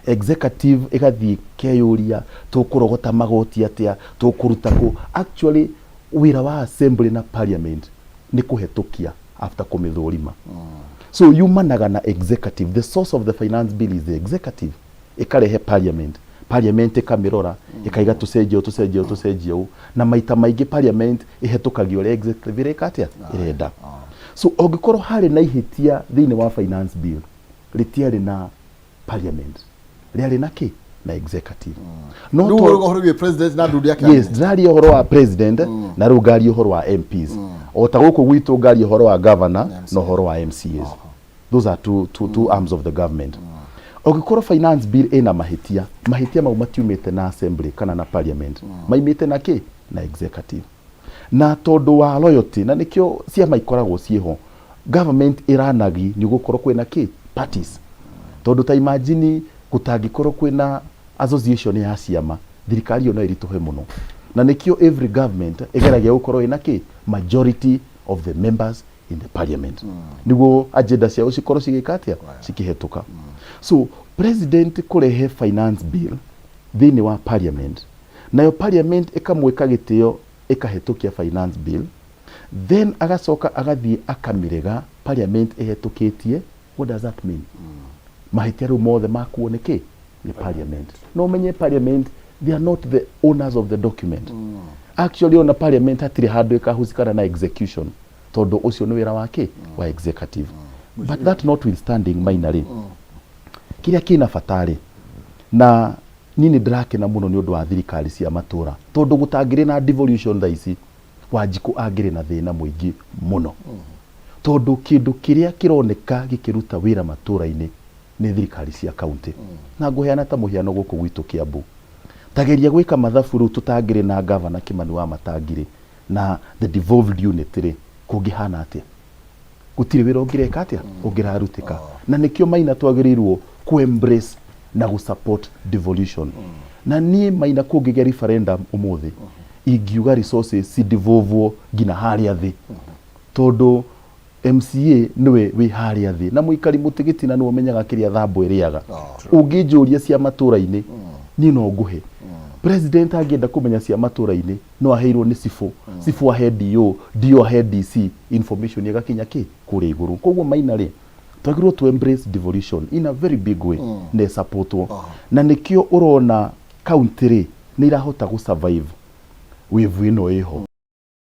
Executive ĩgathiĩ keyũria, tũkũrogota magoti atĩa, tũkũruta kũ? Actually wĩra wa assembly na parliament nĩ kũhetũkia after kũmĩthũrima. So yumanaga na executive. The source of the finance bill is the executive. Ĩkarehe parliament, parliament ĩkamĩrora, ĩkaiga tũcenjie ũũ, tũcenjie ũũ, tũcenjie ũũ. Na maita maingĩ parliament ĩhetũkagia ũrĩa executive ĩreka atĩa, ĩrenda. So ũngĩkorwo harĩ na ihĩtia thĩinĩ wa finance bill, rĩtiarĩ na parliament, rĩarĩ na kĩ? Na executive. No rĩu ũhoro wĩgiĩ president na ndundu yake. Yes, ndĩraria ũhoro wa president na rĩu ngaria ũhoro wa MPs. O ta gũkũ gwitũ ngaria ũhoro wa governor na ũhoro wa MCAs. Those are two arms of the government. Ũngĩkorwo finance bill ĩna mahĩtia, mahĩtia mau matiumĩte na assembly kana na parliament, maimĩte na kĩ? Na executive. Na tondũ wa loyalty, na nĩkĩo ciama ikoragwo ciĩho, government ĩranagi nĩ gũkorwo kwĩna kĩ? Parties. Tondũ ta imagine gũtangĩkorwo kwĩna association ya ciama, thirikari ĩyo no ĩritũhe mũno. Na nĩkĩo every government ĩgeragia gũkorwo ĩna kĩ? Majority of the members in the parliament, nĩguo agenda ciao cikorwo cigĩka atĩa? Cikĩhetũka. So president kũrehe finance bill thĩinĩ wa parliament, nayo parliament ĩkamwĩka gĩtĩo, ĩkahetũkia finance bill, then agacoka agathiĩ akamĩrega parliament ĩhetũkĩtie, what does that mean? Mahĩtia rĩu mothe makuo nĩ kĩ? Nĩ parliament. No ũmenye parliament, they are not the owners of the document. Actually ona parliament hatirĩ handũ ĩkahusikana na execution, tondũ ũcio nĩ wĩra wa kĩ? Wa executive. But that notwithstanding, Maina rĩ, kĩrĩa kĩna bata rĩ, na niĩ nĩ ndĩrakena mũno nĩ ũndũ wa thirikari cia matũra, tondũ gũtangĩrĩ na devolution thaa ici, Wanjikũ angĩrĩ na thĩna mũingĩ mũno, tondũ kĩndũ kĩrĩa kĩroneka gĩkĩruta wĩra matũra-inĩ nĩ thirikari cia kaunti. Na ngũheana ta mũhiano gũkũ gwitũ Kiambu, tageria gwĩka mathabu rĩu, tũtangĩrĩ na gavana Kimani wa Matangirĩ na the devolved unit rĩ, kũngĩhana atĩa? Gũtirĩ wĩra ũngĩreka atĩa, ũngĩrarutĩka. Na nĩkĩo Maina twagĩrĩirwo ku embrace na gũ support devolution. Na niĩ Maina, kũngĩgĩa referendum ũmũthĩ, ingiuga resources ci devolvwo nginya harĩa thĩ, tondũ MCA nĩwe wĩ harĩa thĩ na mũikari mũtĩ gĩtina nĩwe ũmenyaga kĩrĩa thambo ĩrĩaga. Ũngĩnjũria cia matũra-inĩ, niĩ no ngũhe. President angĩenda kũmenya cia matũra-inĩ, no aheirwo nĩ cibũ, cibũ ahe DO, DO ahe DC, information ĩgakinya kĩ? Kũrĩa igũrũ. Koguo Maina rĩ, twagĩrĩirwo to embrace devolution in a very big way na ĩsupportwo. Na nĩkĩo ũrona county rĩ, nĩ irahota gũ survive wave ĩno ĩho.